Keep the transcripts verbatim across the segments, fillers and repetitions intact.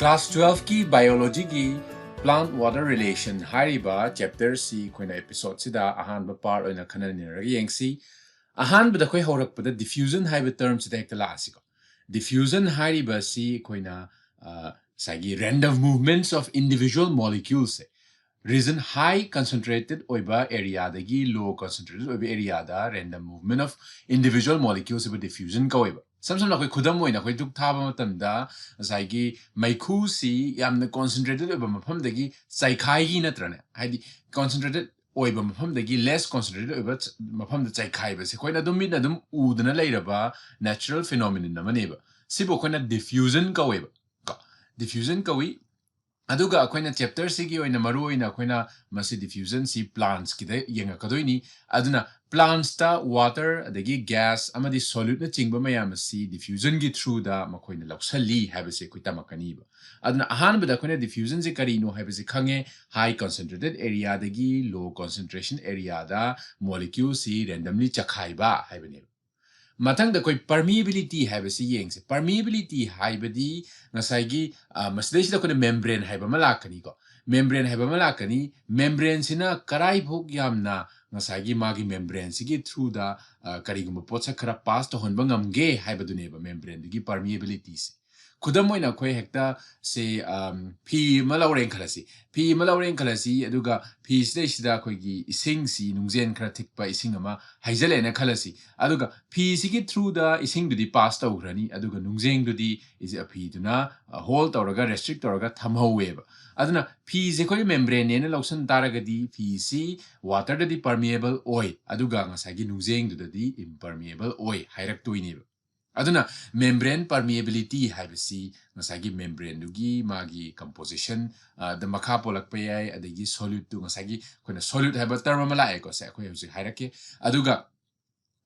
Class twelve ꯀꯤ Biology ꯒꯤ Plant Water Relation ꯍꯥꯏꯔꯤꯕ chapter ꯁꯤ ꯑꯩꯈꯣꯏꯅ episode ꯁꯤꯗ ꯑꯍꯥꯟꯕ part ꯑꯣꯏꯅ ꯈꯟꯅꯅꯔꯒ ꯌꯦꯡꯁꯤ꯫ ꯑꯍꯥꯟꯕꯗ ꯑꯩꯈꯣꯏ ꯍꯧꯔꯛꯄꯗ diffusion ꯍꯥꯏꯕ term ꯁꯤꯗ ꯍꯦꯛꯇ ꯂꯥꯛꯑꯁꯤꯀꯣ꯫ Diffusion ꯍꯥꯏꯔꯤꯕ ꯑꯁꯤ ꯑꯩꯈꯣꯏꯅ, ꯑ, ꯉꯁꯥꯏꯒꯤ random movements of individual molecules say, region high concentrated ꯑꯣꯏꯕ area ꯗꯒꯤ low concentrated ꯑꯣꯏꯕ area the random movement of individual molecules ꯁꯤꯕꯨ diffusion ꯀꯧꯋꯦꯕ꯫ ꯁꯝ ꯁꯝꯅ ꯑꯩꯈꯣꯏ ꯈꯨꯗꯝ ꯑꯣꯏꯅ ꯑꯩꯈꯣꯏ ꯙꯨꯞ ꯊꯥꯕ ꯃꯇꯝꯗ ꯉꯁꯥꯏꯒꯤ ꯃꯩꯈꯨꯁꯤ ꯌꯥꯝꯅ concentrated ꯑꯣꯏꯕ ꯃꯐꯝꯗꯒꯤ ꯆꯥꯏꯈꯥꯏꯈꯤ ꯅꯠꯇ꯭ꯔꯅꯦ? ꯍꯥꯏꯗꯤ concentrated ꯑꯣꯏꯕ ꯃꯐꯝꯗꯒꯤ less concentrated ꯑꯣꯏꯕ ꯆ-, ꯃꯐꯝꯗ ꯆꯥꯏꯈꯥꯏꯕꯁꯦ ꯑꯩꯈꯣꯏꯅ ꯑꯗꯨꯝ ꯃꯤꯠꯅ ꯑꯗꯨꯝ ꯎꯗꯅ ꯂꯩꯔꯕ natural phenomenon ꯑꯃꯅꯦꯕ꯫ ꯁꯤꯕꯨ ꯑꯩꯈꯣꯏꯅ diffusion ꯀꯧꯋꯦꯕ꯫ ꯀꯣ, diffusion ꯀꯧꯏ꯫ ꯑꯗꯨꯒ ꯑꯩꯈꯣꯏꯅ chapter ꯁꯤꯒꯤ ꯑꯣꯏꯅ ꯃꯔꯨ ꯑꯣꯏꯅ ꯑꯩꯈꯣꯏꯅ ꯃꯁꯤ diffusion ꯁꯤ plants ꯀꯤꯗ ꯌꯦꯡꯉꯛꯀꯗꯣꯏꯅꯤ꯫ ꯑꯗꯨꯅ plants ꯇ water ꯑꯗꯒꯤ gas ꯑꯃꯗꯤ solute ꯅꯆꯤꯡꯕ ꯃꯌꯥꯝ ꯑꯁꯤ diffusion ꯒꯤ through ꯗ ꯃꯈꯣꯏꯅ ꯂꯧꯁꯜꯂꯤ ꯍꯥꯏꯕꯁꯤ ꯑꯩꯈꯣꯏ ꯇꯝꯃꯛꯀꯅꯤꯕ꯫ ꯑꯗꯨꯅ ꯑꯍꯥꯟꯕꯗ ꯑꯩꯈꯣꯏꯅ diffusion ꯁꯦ ꯀꯔꯤꯅꯣ ꯍꯥꯏꯕꯁꯤ ꯈꯪꯉꯦ, high concentrated area ꯗꯒꯤ low concentration area ꯗ molecule ꯁꯤ randomly ꯆꯈꯥꯏꯕ ꯍꯥꯏꯕꯅꯦꯕ꯫ ꯃꯊꯪꯗ ꯑꯩꯈꯣꯏ permeability ꯍꯥꯏꯕꯁꯤ ꯌꯦꯡꯁꯦ꯫ Permeability ꯍꯥꯏꯕꯗꯤ ꯉꯁꯥꯏꯒꯤ, ꯑ, ꯃꯁꯤꯗꯩꯁꯤꯗ ꯑꯩꯈꯣꯏꯅ membrane ꯍꯥꯏꯕ ꯑꯃ ꯂꯥꯛꯀꯅꯤꯀꯣ꯫ Membrane ꯍꯥꯏꯕ ꯑꯃ ꯂꯥꯛꯀꯅꯤ꯫ Membrane ꯁꯤꯅ ꯀꯔꯥꯏꯐꯥꯎ ꯌꯥꯝꯅ ꯉꯁꯥꯏꯒꯤ ꯃꯥꯒꯤ membrane ꯁꯤꯒꯤ through ꯗ, ꯑ, ꯀꯔꯤꯒꯨꯝꯕ ꯄꯣꯠꯁꯛ ꯈꯔ pass ꯇꯧꯍꯟꯕ ꯉꯝꯒꯦ ꯍꯥꯏꯕꯗꯨꯅꯦꯕ membrane ꯗꯨꯒꯤ permeability ꯁꯦ꯫ ꯈꯨꯗꯝ ꯑꯣꯏꯅ ꯑꯩꯈꯣꯏ ꯍꯦꯛꯇ ꯁꯦ, ꯑꯝ, ꯐꯤ ꯑꯃ ꯂꯧꯔꯦꯅ ꯈꯜꯂꯁꯤ꯫ ꯐꯤ ꯑꯃ ꯂꯧꯔꯦꯅ ꯈꯜꯂꯁꯤ, ꯑꯗꯨꯒ ꯐꯤꯁꯤꯗꯩꯁꯤꯗ ꯑꯩꯈꯣꯏꯒꯤ ꯏꯁꯤꯡꯁꯤ, ꯅꯨꯡꯖꯦꯟ ꯈꯔ ꯊꯤꯛꯄ ꯏꯁꯤꯡ ꯑꯃ ꯍꯩꯖꯜꯂꯦꯅ ꯈꯜꯂꯁꯤ꯫ ꯑꯗꯨꯒ ꯐꯤꯁꯤꯒꯤ through ꯗ ꯏꯁꯤꯡꯗꯨꯗꯤ pass ꯇꯧꯈ꯭ꯔꯅꯤ, ꯑꯗꯨꯒ ꯅꯨꯡꯖꯦꯡꯗꯨꯗꯤ ꯏꯁ-, ꯐꯤꯗꯨꯅ, ꯑ, hold ꯇꯧꯔꯒ, restrict ꯇꯧꯔꯒ ꯊꯝꯍꯧꯋꯦꯕ꯫ ꯑꯗꯨꯅ ꯐꯤꯁꯦ ꯑꯩꯈꯣꯏ membrane ꯅꯦꯅ ꯂꯧꯁꯟ ꯇꯥꯔꯒꯗꯤ ꯐꯤꯁꯤ water ꯗꯗꯤ permeable ꯑꯣꯏ, ꯑꯗꯨꯒ ꯉꯁꯥꯏꯒꯤ ꯅꯨꯡꯖꯦꯡꯗꯨꯗꯗꯤ impermeable ꯑꯣꯏ ꯍꯥꯏꯔꯛꯇꯣꯏꯅꯦꯕ꯫ ꯑꯗꯨꯅ membrane permeability ꯍꯥꯏꯕꯁꯤ ꯉꯁꯥꯏꯒꯤ membrane ꯗꯨꯒꯤ ꯃꯥꯒꯤ composition, ꯑ, ꯗ ꯃꯈꯥ ꯄꯣꯜꯂꯛꯄ ꯌꯥꯏ, ꯑꯗꯒꯤ solute ꯇꯨ, ꯉꯁꯥꯏꯒꯤ ꯑꯩꯈꯣꯏꯅ solute ꯍꯥꯏꯕ term ꯑꯃ ꯂꯥꯛꯑꯦꯀꯣ, ꯁꯦ ꯑꯩꯈꯣꯏ ꯍꯧꯖꯤꯛ ꯍꯥꯏꯔꯛꯀꯦ꯫ ꯑꯗꯨꯒ,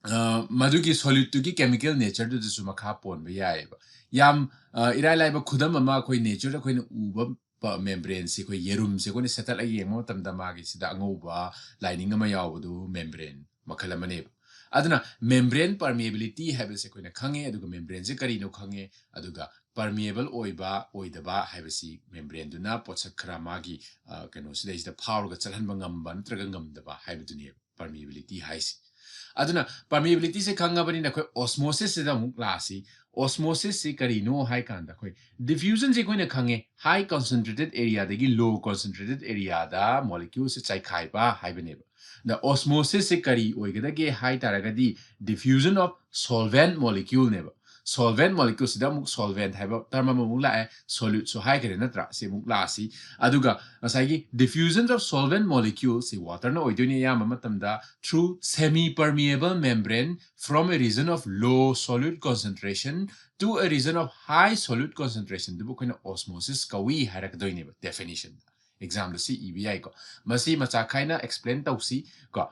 ꯑ, ꯃꯗꯨꯒꯤ solute ꯇꯨꯒꯤ chemical nature ꯗꯨꯗꯁꯨ ꯃꯈꯥ ꯄꯣꯟꯕ ꯌꯥꯏꯑꯕ꯫ ꯌꯥꯝ, ꯑ, ꯏꯔꯥꯏ ꯂꯥꯏꯕ ꯈꯨꯗꯝ ꯑꯃ ꯑꯩꯈꯣꯏ nature ꯗ ꯑꯩꯈꯣꯏꯅ ꯎꯕ ꯄ-, membrane ꯁꯤ ꯑꯩꯈꯣꯏ ꯌꯦꯔꯨꯝꯁꯦ ꯑꯩꯈꯣꯏꯅ ꯁꯦꯠꯇꯠꯂꯒ ꯌꯦꯡꯕ ꯃꯇꯝꯗ ꯃꯥꯒꯤ ꯁꯤꯗ ꯑꯉꯧꯕ lining ꯑꯃ ꯌꯥꯎꯕꯗꯨ membrane ꯃꯈꯜ ꯑꯃꯅꯦꯕ꯫ ꯑꯗꯨꯅ membrane permeability ꯍꯥꯏꯕꯁꯦ ꯑꯩꯈꯣꯏꯅ ꯈꯪꯉꯦ, ꯑꯗꯨꯒ membrane ꯁꯦ ꯀꯔꯤꯅꯣ ꯈꯪꯉꯦ, ꯑꯗꯨꯒ permeable ꯑꯣꯏꯕ ꯑꯣꯏꯗꯕ ꯍꯥꯏꯕꯁꯤ membraneꯗꯨꯅ ꯄꯣꯠꯁꯛ ꯈꯔ ꯃꯥꯒꯤ ꯑ, ꯀꯩꯅꯣꯁꯤꯗꯩꯁꯤꯗ ꯐꯥꯎꯔꯒ ꯆꯠꯍꯟꯕ ꯉꯝꯕ ꯅꯠꯇ꯭ꯔꯒ ꯉꯝꯗꯕ ꯍꯥꯏꯕꯗꯨꯅꯦꯕ permeability ꯍꯥꯏꯁꯤ꯫ ꯑꯗꯨꯅ permeabilityꯁꯦ ꯈꯪꯉꯕꯅꯤꯅ ꯑꯩꯈꯣꯏ osmosisꯁꯤꯗ ꯑꯃꯨꯛ ꯂꯥꯛꯑꯁꯤ꯫ Osmosisꯁꯤ ꯀꯔꯤꯅꯣ ꯍꯥꯏ ꯀꯥꯟꯗ ꯑꯩꯈꯣꯏ diffusionꯁꯦ ꯑꯩꯈꯣꯏꯅ ꯈꯪꯉꯦ, high concentrated areaꯗꯒꯤ low concentrated areaꯗ moleculeꯁꯦ ꯆꯥꯏꯈꯥꯏꯕ ꯍꯥꯏꯕꯅꯦꯕ꯫ ꯑꯗ osmosisꯁꯦ ꯀꯔꯤ ꯑꯣꯏꯒꯗꯒꯦ ꯍꯥꯏ ꯇꯥꯔꯒꯗꯤ diffusion of solvent moleculeꯅꯦꯕ꯫ Solvent moleculeꯁꯤꯗ ꯑꯃꯨꯛ solvent ꯍꯥꯏꯕ term ꯑꯃꯃꯨꯛ ꯂꯥꯛꯑꯦ, soluteꯁꯨ ꯍꯥꯏꯈ꯭ꯔꯦ ꯅꯠꯇ꯭ꯔꯥ? ꯁꯤ ꯑꯃꯨꯛ ꯂꯥꯛꯑꯁꯤ꯫ ꯑꯗꯨꯒ ꯉꯁꯥꯏꯒꯤ diffusion of solvent moleculeꯁꯤ waterꯅ ꯑꯣꯏꯗꯣꯏꯅꯤ ꯑꯌꯥꯝꯕ ꯃꯇꯝꯗ, through semi permeable membrane from a region of low solute concentration to a region of high solute concentrationꯗꯨꯕꯨ ꯑꯩꯈꯣꯏꯅ osmosis ꯀꯧꯏ ꯍꯥꯏꯔꯛꯀꯗꯣꯏꯅꯦꯕ definitionꯗ꯫ Examꯗ ꯁꯤ ꯏꯕ ꯌꯥꯏꯀꯣ꯫ ꯃꯁꯤ ꯃꯆꯥ ꯈꯥꯏꯅ explain ꯇꯧꯁꯤ ꯀꯣ꯫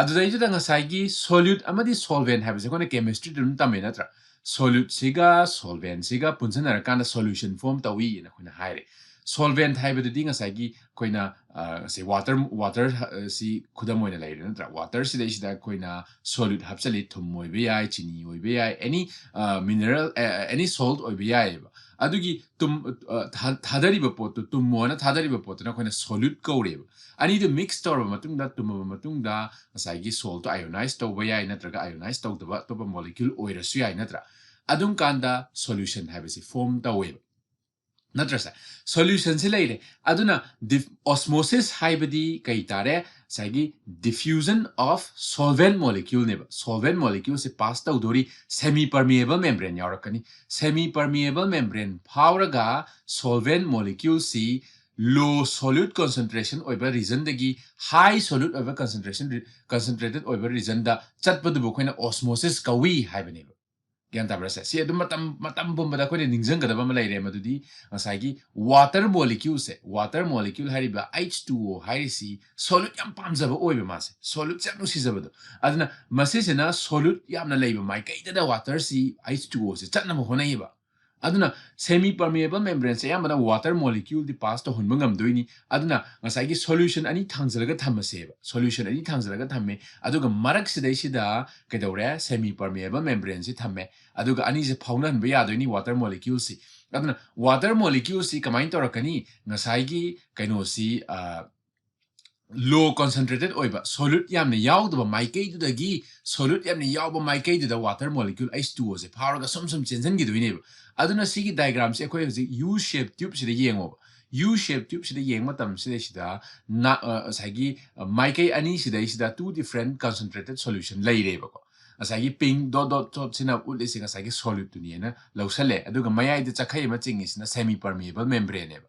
ꯑꯗꯨꯗꯩꯗꯨꯗ ꯉꯁꯥꯏꯒꯤ solute ꯑꯃꯗꯤ solvent ꯍꯥꯏꯕꯁꯦ ꯑꯩꯈꯣꯏꯅ chemistryꯗ ꯑꯗꯨꯝ ꯇꯝꯃꯦ ꯅꯠꯇ꯭ꯔꯥ? Soluteꯁꯤꯒ solventꯁꯤꯒ ꯄꯨꯟꯁꯤꯟꯅꯔꯀꯥꯟꯗ solution form ꯇꯧꯏꯅ ꯑꯩꯈꯣꯏꯅ ꯍꯥꯏꯔꯦ꯫ Solvent ꯍꯥꯏꯕꯗꯨꯗꯤ ꯉꯁꯥꯏꯒꯤ ꯑꯩꯈꯣꯏꯅ ꯑ, ꯁꯤ water, water ꯑ, ꯁꯤ ꯈꯨꯗꯝ ꯑꯣꯏꯅ ꯂꯩꯔꯦ ꯅꯠꯇ꯭ꯔꯥ? Waterꯁꯤꯗꯩꯁꯤꯗ ꯑꯩꯈꯣꯏꯅ solute ꯍꯥꯞꯆꯜꯂꯤ, ꯊꯨꯝ ꯑꯣꯏꯕ ꯌꯥꯏ, ꯆꯤꯅꯤ ꯑꯣꯏꯕ ꯌꯥꯏ, any mineral, any salt ꯑꯣꯏꯕ ꯌꯥꯏꯑꯕ꯫ ꯑꯗꯨꯒꯤ ꯇꯨꯝ ꯑ, ꯊꯥ- ꯊꯥꯗꯔꯤꯕ ꯄꯣꯠꯇꯨ, ꯇꯨꯝꯃꯣꯅ ꯊꯥꯗꯔꯤꯕ ꯄꯣꯠꯇꯨꯅ ꯑꯩꯈꯣꯏꯅ solute ꯀꯧꯔꯦꯕ꯫ ꯑꯅꯤꯗꯨ mix ꯇꯧꯔꯕ ꯃꯇꯨꯡꯗ, ꯇꯨꯝꯃꯕ ꯃꯇꯨꯡꯗ ꯉꯁꯥꯏꯒꯤ saltꯇꯣ ionize ꯇꯧꯕ ꯌꯥꯏ ꯅꯠꯇ꯭ꯔꯒ ionize ꯇꯧꯗꯕ ꯑꯇꯣꯞꯄ molecule ꯑꯣꯏꯔꯁꯨ ꯌꯥꯏ ꯅꯠꯇ꯭ꯔꯥ? ꯑꯗꯨꯝ ꯀꯥꯟꯗ solution ꯍꯥꯏꯕꯁꯤ form ꯇꯧꯋꯦꯕ꯫ ꯅꯠꯇ꯭ꯔꯁꯦ? Solutionꯁꯦ ꯂꯩꯔꯦ꯫ ꯑꯗꯨꯅ dif- osmosis ꯍꯥꯏꯕꯗꯤ ꯀꯩ ꯇꯥꯔꯦ? ꯉꯁꯥꯏꯒꯤ diffusion of solvent moleculeꯅꯦꯕ꯫ Solvent moleculeꯁꯦ pass ꯇꯧꯗꯣꯔꯤ, semi permeable membrane ꯌꯥꯎꯔꯛꯀꯅꯤ꯫ Semi permeable membrane ꯐꯥꯎꯔꯒ solvent moleculeꯁꯤ low solute concentration ꯑꯣꯏꯕ regionꯗꯒꯤ high solute ꯑꯣꯏꯕ concentration, concentrated ꯑꯣꯏꯕ regionꯗ ꯆꯠꯄꯗꯨꯕꯨ ꯑꯩꯈꯣꯏꯅ osmosis ꯀꯧꯏ ꯍꯥꯏꯕꯅꯦꯕ꯫ ꯒ꯭ꯌꯥꯟ ꯇꯥꯕ꯭ꯔꯥ ꯁꯦ? ꯁꯤ ꯑꯗꯨꯝ ꯃꯇꯝ, ꯃꯇꯝ ꯄꯨꯝꯕꯗ ꯑꯩꯈꯣꯏꯅ ꯅꯤꯡꯁꯤꯡꯒꯗꯕ ꯑꯃ ꯂꯩꯔꯦ, ꯃꯗꯨꯗꯤ ꯉꯁꯥꯏꯒꯤ water moleculeꯁꯦ, water molecule ꯍꯥꯏꯔꯤꯕ H two O ꯍꯥꯏꯔꯤꯁꯤ solute ꯌꯥꯝ ꯄꯥꯝꯖꯕ ꯑꯣꯏꯕ ꯃꯥꯁꯦ, soluteꯁꯦ ꯌꯥꯝ ꯅꯨꯡꯁꯤꯖꯕꯗꯣ꯫ ꯑꯗꯨꯅ ꯃꯁꯤꯁꯤꯅ solute ꯌꯥꯝꯅ ꯂꯩꯕ ꯃꯥꯏꯀꯩꯗꯗ waterꯁꯤ, H two Oꯁꯦ ꯆꯠꯅꯕ ꯍꯣꯠꯅꯩꯌꯦꯕ꯫ ꯑꯗꯨꯅ semi permeable membrane ꯁꯦ ꯑꯌꯥꯝꯕꯅ water molecule ꯗꯤ pass ꯇꯧꯍꯟꯕ ꯉꯝꯗꯣꯏꯅꯤ꯫ ꯑꯗꯨꯅ ꯉꯁꯥꯏꯒꯤ solution ꯑꯅꯤ ꯊꯥꯡꯖꯜꯂꯒ ꯊꯝꯃꯁꯦꯕ, solution ꯑꯅꯤ ꯊꯥꯡꯖꯜꯂꯒ ꯊꯝꯃꯦ, ꯑꯗꯨꯒ ꯃꯔꯛꯁꯤꯗꯩꯁꯤꯗ ꯀꯩꯗꯧꯔꯦ, semi permeable membrane ꯁꯤ ꯊꯝꯃꯦ, ꯑꯗꯨꯒ ꯑꯅꯤꯁꯦ ꯐꯥꯎꯅꯍꯟꯕ ꯌꯥꯗꯣꯏꯅꯤ water molecule ꯁꯤ꯫ ꯑꯗꯨꯅ water molecule ꯁꯤ ꯀꯃꯥꯏꯅ ꯇꯧꯔꯛꯀꯅꯤ? ꯉꯁꯥꯏꯒꯤ ꯀꯩꯅꯣꯁꯤ, ꯑ, low concentrated ꯑꯣꯏꯕ, solute ꯌꯥꯝꯅ ꯌꯥꯎꯗꯕ ꯃꯥꯏꯀꯩꯗꯨꯗꯒꯤ solute ꯌꯥꯝꯅ ꯌꯥꯎꯕ ꯃꯥꯏꯀꯩꯗꯨꯗ water molecule H two O ꯁꯦ ꯐꯥꯎꯔꯒ ꯁꯨꯝ ꯁꯨꯝ ꯆꯦꯟꯁꯤꯟꯈꯤꯗꯣꯏꯅꯦꯕ꯫ ꯑꯗꯨꯅ ꯁꯤꯒꯤ diagram ꯁꯦ ꯑꯩꯈꯣꯏ ꯍꯧꯖꯤꯛ U shape tube ꯁꯤꯗ ꯌꯦꯡꯉꯣꯕ꯫ U shape tube ꯁꯤꯗ ꯌꯦꯡꯕ ꯃꯇꯝꯁꯤꯗꯩꯁꯤꯗ ꯅ-, ꯑ, ꯉꯁꯥꯏꯒꯤ, ꯑ, ꯃꯥꯏꯀꯩ ꯑꯅꯤꯁꯤꯗꯩꯁꯤꯗ two different concentrated solution ꯂꯩꯔꯦꯕꯀꯣ꯫ ꯉꯁꯥꯏꯒꯤ pink dot dot dot ꯁꯤꯅ ꯎꯠꯂꯤꯁꯦ ꯉꯁꯥꯏꯒꯤ solute ꯇꯨꯅꯤ ꯍꯥꯏꯅ ꯂꯧꯁꯜꯂꯦ꯫ ꯑꯗꯨꯒ ꯃꯌꯥꯏꯗ ꯆꯈꯩ ꯑꯃ ꯆꯤꯡꯉꯤꯁꯤꯅ semi permeable membrane ꯅꯦꯕ꯫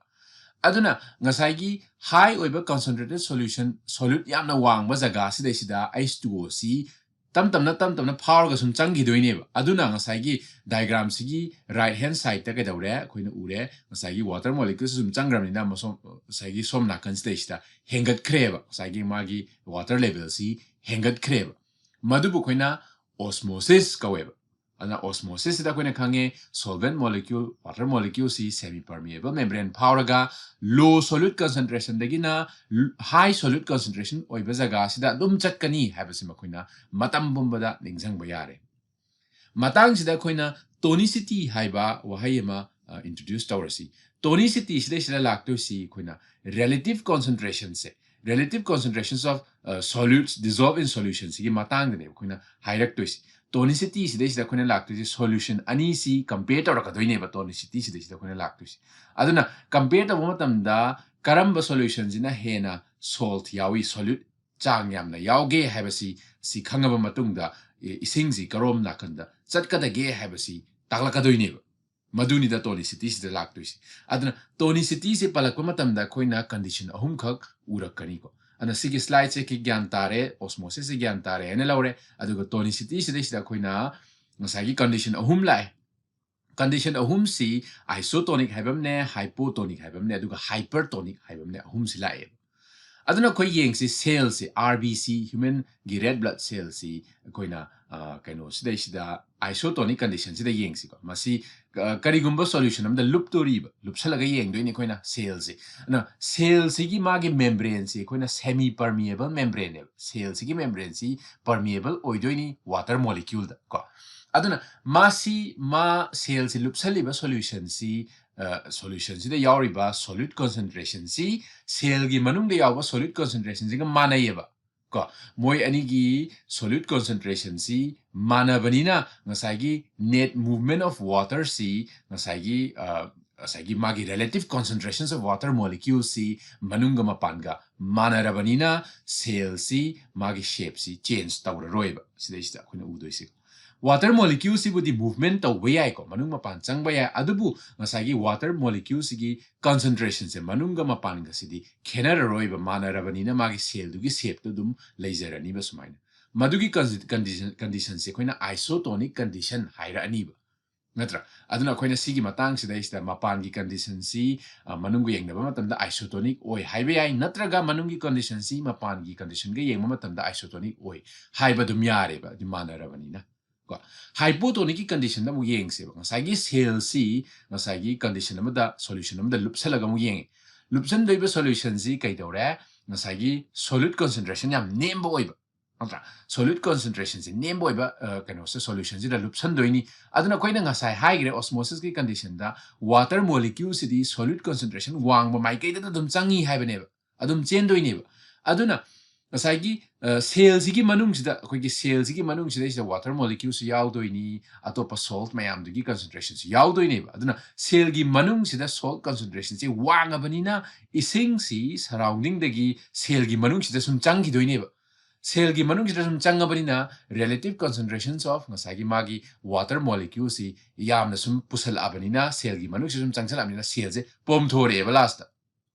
ꯑꯗꯨꯅ ꯉꯁꯥꯏꯒꯤ high ꯑꯣꯏꯕ concentrated solution, solute ꯌꯥꯝꯅ ꯋꯥꯡꯕ ꯖꯒꯥ ꯁꯤꯗꯩꯁꯤꯗ H two O ꯁꯤ ꯇꯝ ꯇꯝꯅ, ꯇꯝ ꯇꯝꯅ ꯐꯥꯎꯔꯒ ꯁꯨꯝ ꯆꯪꯈꯤꯗꯣꯏꯅꯦꯕ꯫ ꯑꯗꯨꯅ ꯉꯁꯥꯏꯒꯤ diagram ꯁꯤꯒꯤ right hand side ꯇ ꯀꯩꯗꯧꯔꯦ? ꯑꯩꯈꯣꯏꯅ ꯎꯔꯦ, ꯉꯁꯥꯏꯒꯤ water molecule ꯁꯤ ꯁꯨꯝ ꯆꯪꯈ꯭ꯔꯕꯅꯤꯅ ꯃꯁꯣꯝ, ꯉꯁꯥꯏꯒꯤ ꯁꯣꯝ ꯅꯥꯀꯟꯁꯤꯗꯩꯁꯤꯗ ꯍꯦꯟꯒꯠꯈ꯭ꯔꯦꯕ, ꯉꯁꯥꯏꯒꯤ ꯃꯥꯒꯤ water level ꯁꯤ ꯍꯦꯟꯒꯠꯈ꯭ꯔꯦꯕ꯫ ꯃꯗꯨꯕꯨ ꯑꯩꯈꯣꯏꯅ osmosis ꯀꯧꯋꯦꯕ꯫ ꯑꯗꯨꯅ osmosis ꯁꯤꯗ ꯑꯩꯈꯣꯏꯅ ꯈꯪꯉꯦ, solvent molecule, water molecule ꯁꯤ semi permeable membrane ꯐꯥꯎꯔꯒ low solute concentration ꯗꯒꯤꯅ high solute concentration ꯑꯣꯏꯕ ꯖꯒꯥꯁꯤꯗ ꯑꯗꯨꯝ ꯆꯠꯀꯅꯤ ꯍꯥꯏꯕꯁꯤ ꯃꯈꯣꯏꯅ ꯃꯇꯝ ꯄꯨꯝꯕꯗ ꯅꯤꯡꯁꯤꯡꯕ ꯌꯥꯔꯦ꯫ ꯃꯇꯥꯡꯁꯤꯗ ꯑꯩꯈꯣꯏꯅ tonicity ꯍꯥꯏꯕ ꯋꯥꯍꯩ ꯑꯃ, ꯑ, introduce ꯇꯧꯔꯁꯤ꯫ Tonicity ꯁꯤꯗꯩꯁꯤꯗ ꯂꯥꯛꯇꯣꯏꯁꯤ ꯑꯩꯈꯣꯏꯅ relative concentration say, relative concentrations of, ꯑ, solutes dissolved in solution ꯁꯤꯒꯤ ꯃꯇꯥꯡꯗꯅꯦꯕ ꯑꯩꯈꯣꯏꯅ ꯍꯥꯏꯔꯛꯇꯣꯏꯁꯤ꯫ Tonicity ꯁꯤꯗꯩꯁꯤꯗ ꯑꯩꯈꯣꯏꯅ ꯂꯥꯛꯇꯣꯏꯁꯤ solution ꯑꯅꯤꯁꯤ compare ꯇꯧꯔꯛꯀꯗꯣꯏꯅꯦꯕ tonicity ꯁꯤꯗꯩꯁꯤꯗ ꯑꯩꯈꯣꯏꯅ ꯂꯥꯛꯇꯣꯏꯁꯤ꯫ ꯑꯗꯨꯅ compare ꯇꯧꯕ ꯃꯇꯝꯗ ꯀꯔꯝꯕ solution ꯁꯤꯅ ꯍꯦꯟꯅ salt ꯌꯥꯎꯏ, solute ꯆꯥꯡ ꯌꯥꯝꯅ ꯌꯥꯎꯒꯦ ꯍꯥꯏꯕꯁꯤ, ꯁꯤ ꯈꯪꯉꯕ ꯃꯇꯨꯡꯗ, ꯏ-, ꯏꯁꯤꯡꯁꯤ ꯀꯔꯣꯝ ꯅꯥꯀꯟꯗ ꯆꯠꯀꯗꯒꯦ ꯍꯥꯏꯕꯁꯤ ꯇꯥꯛꯂꯛꯀꯗꯣꯏꯅꯦꯕ꯫ ꯃꯗꯨꯅꯤꯗ tonicity ꯁꯤꯗ ꯂꯥꯛꯇꯣꯏꯁꯤ꯫ ꯑꯗꯨꯅ tonicity ꯁꯤ ꯄꯜꯂꯛꯄ ꯃꯇꯝꯗ ꯑꯩꯈꯣꯏꯅ condition ꯑꯍꯨꯝꯈꯛ ꯎꯔꯛꯀꯅꯤꯀꯣ꯫ ꯑꯗꯨꯅ ꯁꯤꯒꯤ slide ꯁꯦ ꯒ꯭ꯌꯥꯟ ꯇꯥꯔꯦ, osmosis ꯁꯦ ꯒ꯭ꯌꯥꯟ ꯇꯥꯔꯦ ꯍꯥꯏꯅ ꯂꯧꯔꯦ꯫ ꯑꯗꯨꯒ tonicity ꯁꯤꯗꯩꯁꯤꯗ ꯑꯩꯈꯣꯏꯅ ꯉꯁꯥꯏꯒꯤ condition ꯑꯍꯨꯝ ꯂꯥꯛꯑꯦ꯫ Condition ꯑꯍꯨꯝꯁꯤ isotonic ꯍꯥꯏꯕ ꯑꯃꯅꯦ, hypotonic ꯍꯥꯏꯕ ꯑꯃꯅꯦ, ꯑꯗꯨꯒ hypertonic ꯍꯥꯏꯕ ꯑꯃꯅꯦ, ꯑꯍꯨꯝꯁꯤ ꯂꯥꯛꯑꯦꯕ꯫ ꯑꯗꯨꯅ ꯑꯩꯈꯣꯏ ꯌꯦꯡꯁꯤ, cell ꯁꯤ, R B C, human ꯒꯤ red blood cell ꯁꯤ ꯑꯩꯈꯣꯏꯅ, ꯑ, ꯀꯩꯅꯣꯁꯤꯗꯩꯁꯤꯗ isotonic condition ꯁꯤꯗ ꯌꯦꯡꯁꯤꯀꯣ꯫ ꯃꯁꯤ ꯀꯔꯤꯒꯨꯝꯕ solution ꯑꯃꯗ ꯂꯨꯞꯇꯣꯔꯤꯕ, ꯂꯨꯞꯁꯜꯂꯒ ꯌꯦꯡꯗꯣꯏꯅꯤ ꯑꯩꯈꯣꯏꯅ cellꯁꯦ꯫ ꯑꯗꯨꯅ cellꯁꯤꯒꯤ ꯃꯥꯒꯤ membraneꯁꯤ ꯑꯩꯈꯣꯏꯅ semi permeable membraneꯅꯦꯕ꯫ Cellꯁꯤꯒꯤ membraneꯁꯤ permeable ꯑꯣꯏꯗꯣꯏꯅꯤ water moleculeꯗ ꯀꯣ꯫ ꯑꯗꯨꯅ ꯃꯥꯁꯤ, ꯃꯥ cellꯁꯤ ꯂꯨꯞꯁꯜꯂꯤꯕ solutionꯁꯤ, solutionꯁꯤꯗ ꯌꯥꯎꯔꯤꯕ solute concentrationꯁꯤ cellꯒꯤ ꯃꯅꯨꯡꯗ ꯌꯥꯎꯕ solute concentrationꯁꯤꯒ ꯃꯥꯟꯅꯩꯌꯦꯕ ꯀꯣ꯫ ꯃꯣꯏ ꯑꯅꯤꯒꯤ solute concentrationꯁꯤ ꯃꯥꯟꯅꯕꯅꯤꯅ ꯉꯁꯥꯏꯒꯤ net movement of waterꯁꯤ ꯉꯁꯥꯏꯒꯤ, ꯉꯁꯥꯏꯒꯤ ꯃꯥꯒꯤ relative concentrations of water moleculesꯁꯤ ꯃꯅꯨꯡꯒ ꯃꯄꯥꯟꯒ ꯃꯥꯟꯅꯔꯕꯅꯤꯅ cellꯁꯤ ꯃꯥꯒꯤ shapeꯁꯤ change ꯇꯧꯔꯔꯣꯏꯕ꯫ ꯁꯤꯗꯩꯁꯤꯗ ꯑꯩꯈꯣꯏꯅ ꯎꯗꯣꯏꯁꯦ water moleculeꯁꯤꯕꯨꯗꯤ movement ꯇꯧꯕ ꯌꯥꯏꯀꯣ, ꯃꯅꯨꯡ ꯃꯄꯥꯟ ꯆꯪꯕ ꯌꯥꯏ, ꯑꯗꯨꯕꯨ ꯉꯁꯥꯏꯒꯤ water moleculeꯁꯤꯒꯤ concentrationꯁꯦ ꯃꯅꯨꯡꯒ ꯃꯄꯥꯟꯒꯁꯤꯗꯤ ꯈꯦꯠꯅꯔꯔꯣꯏꯕ, ꯃꯥꯟꯅꯔꯕꯅꯤꯅ ꯃꯥꯒꯤ cellꯗꯨꯒꯤ shapeꯇꯨ ꯑꯗꯨꯝ ꯂꯩꯖꯔꯅꯤꯕ ꯁꯨꯃꯥꯏꯅ꯫ ꯃꯗꯨꯒꯤ condition, conditionꯁꯦ ꯑꯩꯈꯣꯏꯅ isotonic condition ꯍꯥꯏꯔꯛꯑꯅꯤꯕ, ꯅꯠꯇ꯭ꯔꯥ? ꯑꯗꯨꯅ ꯑꯩꯈꯣꯏꯅ ꯁꯤꯒꯤ ꯃꯇꯥꯡꯁꯤꯗꯩꯁꯤꯗ ꯃꯄꯥꯟꯒꯤ conditionꯁꯤ ꯃꯅꯨꯡꯒ ꯌꯦꯡꯅꯕ ꯃꯇꯝꯗ isotonic ꯑꯣꯏ ꯍꯥꯏꯕ ꯌꯥꯏ, ꯅꯠꯇ꯭ꯔꯒ ꯃꯅꯨꯡꯒꯤ conditionꯁꯤ ꯃꯄꯥꯟꯒꯤ conditionꯒ ꯌꯦꯡꯕ ꯃꯇꯝꯗ isotonic ꯑꯣꯏ ꯍꯥꯏꯕ ꯑꯗꯨꯝ ꯌꯥꯔꯦꯕ, ꯑꯗꯨ ꯃꯥꯟꯅꯔꯕꯅꯤꯅ꯫ ꯀꯣ, hypotonicꯀꯤ conditionꯗ ꯑꯃꯨꯛ ꯌꯦꯡꯁꯦꯕ꯫ ꯉꯁꯥꯏꯒꯤ cellꯁꯤ ꯉꯁꯥꯏꯒꯤ condition ꯑꯃꯗ, solution ꯑꯃꯗ ꯂꯨꯞꯁꯜꯂꯒ ꯑꯃꯨꯛ ꯌꯦꯡꯉꯦ꯫ ꯂꯨꯞꯁꯟꯗꯣꯏꯕ solutionꯁꯤ ꯀꯩꯗꯧꯔꯦ? ꯉꯁꯥꯏꯒꯤ solute concentration ꯌꯥꯝ ꯅꯦꯝꯕ ꯑꯣꯏꯕ, ꯅꯠꯇ꯭ꯔꯥ? Solute concentrationꯁꯤ ꯅꯦꯝꯕ ꯑꯣꯏꯕ ꯀꯩꯅꯣꯁꯦ, solutionꯁꯤꯗ ꯂꯨꯞꯁꯟꯗꯣꯏꯅꯤ꯫ ꯑꯗꯨꯅ ꯑꯩꯈꯣꯏꯅ ꯉꯁꯥꯏ ꯍꯥꯏꯈ꯭ꯔꯦ, osmosisꯀꯤ conditionꯗ water moleculeꯁꯤꯗꯤ solute concentration ꯋꯥꯡꯕ ꯃꯥꯏꯀꯩꯗ ꯑꯗꯨꯝ ꯆꯪꯉꯤ ꯍꯥꯏꯕꯅꯦꯕ, ꯑꯗꯨꯝ ꯆꯦꯟꯗꯣꯏꯅꯦꯕ꯫ ꯑꯗꯨꯅ ꯉꯁꯥꯏꯒꯤ cellꯁꯤꯒꯤ ꯃꯅꯨꯡꯁꯤꯗ, ꯑꯩꯈꯣꯏꯒꯤ cellꯁꯤꯒꯤ ꯃꯅꯨꯡꯁꯤꯗꯩꯁꯤꯗ water moleculeꯁꯨ ꯌꯥꯎꯗꯣꯏꯅꯤ, ꯑꯇꯣꯞꯄ salt ꯃꯌꯥꯝꯗꯨꯒꯤ concentrationꯁꯨ ꯌꯥꯎꯗꯣꯏꯅꯦꯕ꯫ ꯑꯗꯨꯅ cellꯒꯤ ꯃꯅꯨꯡꯁꯤꯗ salt concentrationꯁꯤ ꯋꯥꯡꯉꯕꯅꯤꯅ ꯏꯁꯤꯡꯁꯤ surroundingꯗꯒꯤ cellꯒꯤ ꯃꯅꯨꯡꯁꯤꯗ ꯁꯨꯝ ꯆꯪꯈꯤꯗꯣꯏꯅꯦꯕ꯫ Cellꯒꯤ ꯃꯅꯨꯡꯁꯤꯗ ꯁꯨꯝ ꯆꯪꯉꯕꯅꯤꯅ relative concentrations of ꯉꯁꯥꯏꯒꯤ ꯃꯥꯒꯤ water moleculeꯁꯤ ꯌꯥꯝꯅ ꯁꯨꯝ ꯄꯨꯁꯜꯂꯛꯑꯕꯅꯤꯅ, cellꯒꯤ ꯃꯅꯨꯡꯁꯤꯗ ꯁꯨꯝ ꯆꯪꯁꯜꯂꯛꯑꯕꯅꯤꯅ cellꯁꯦ ꯄꯣꯝꯊꯣꯔꯛꯑꯦꯕ lastꯇ꯫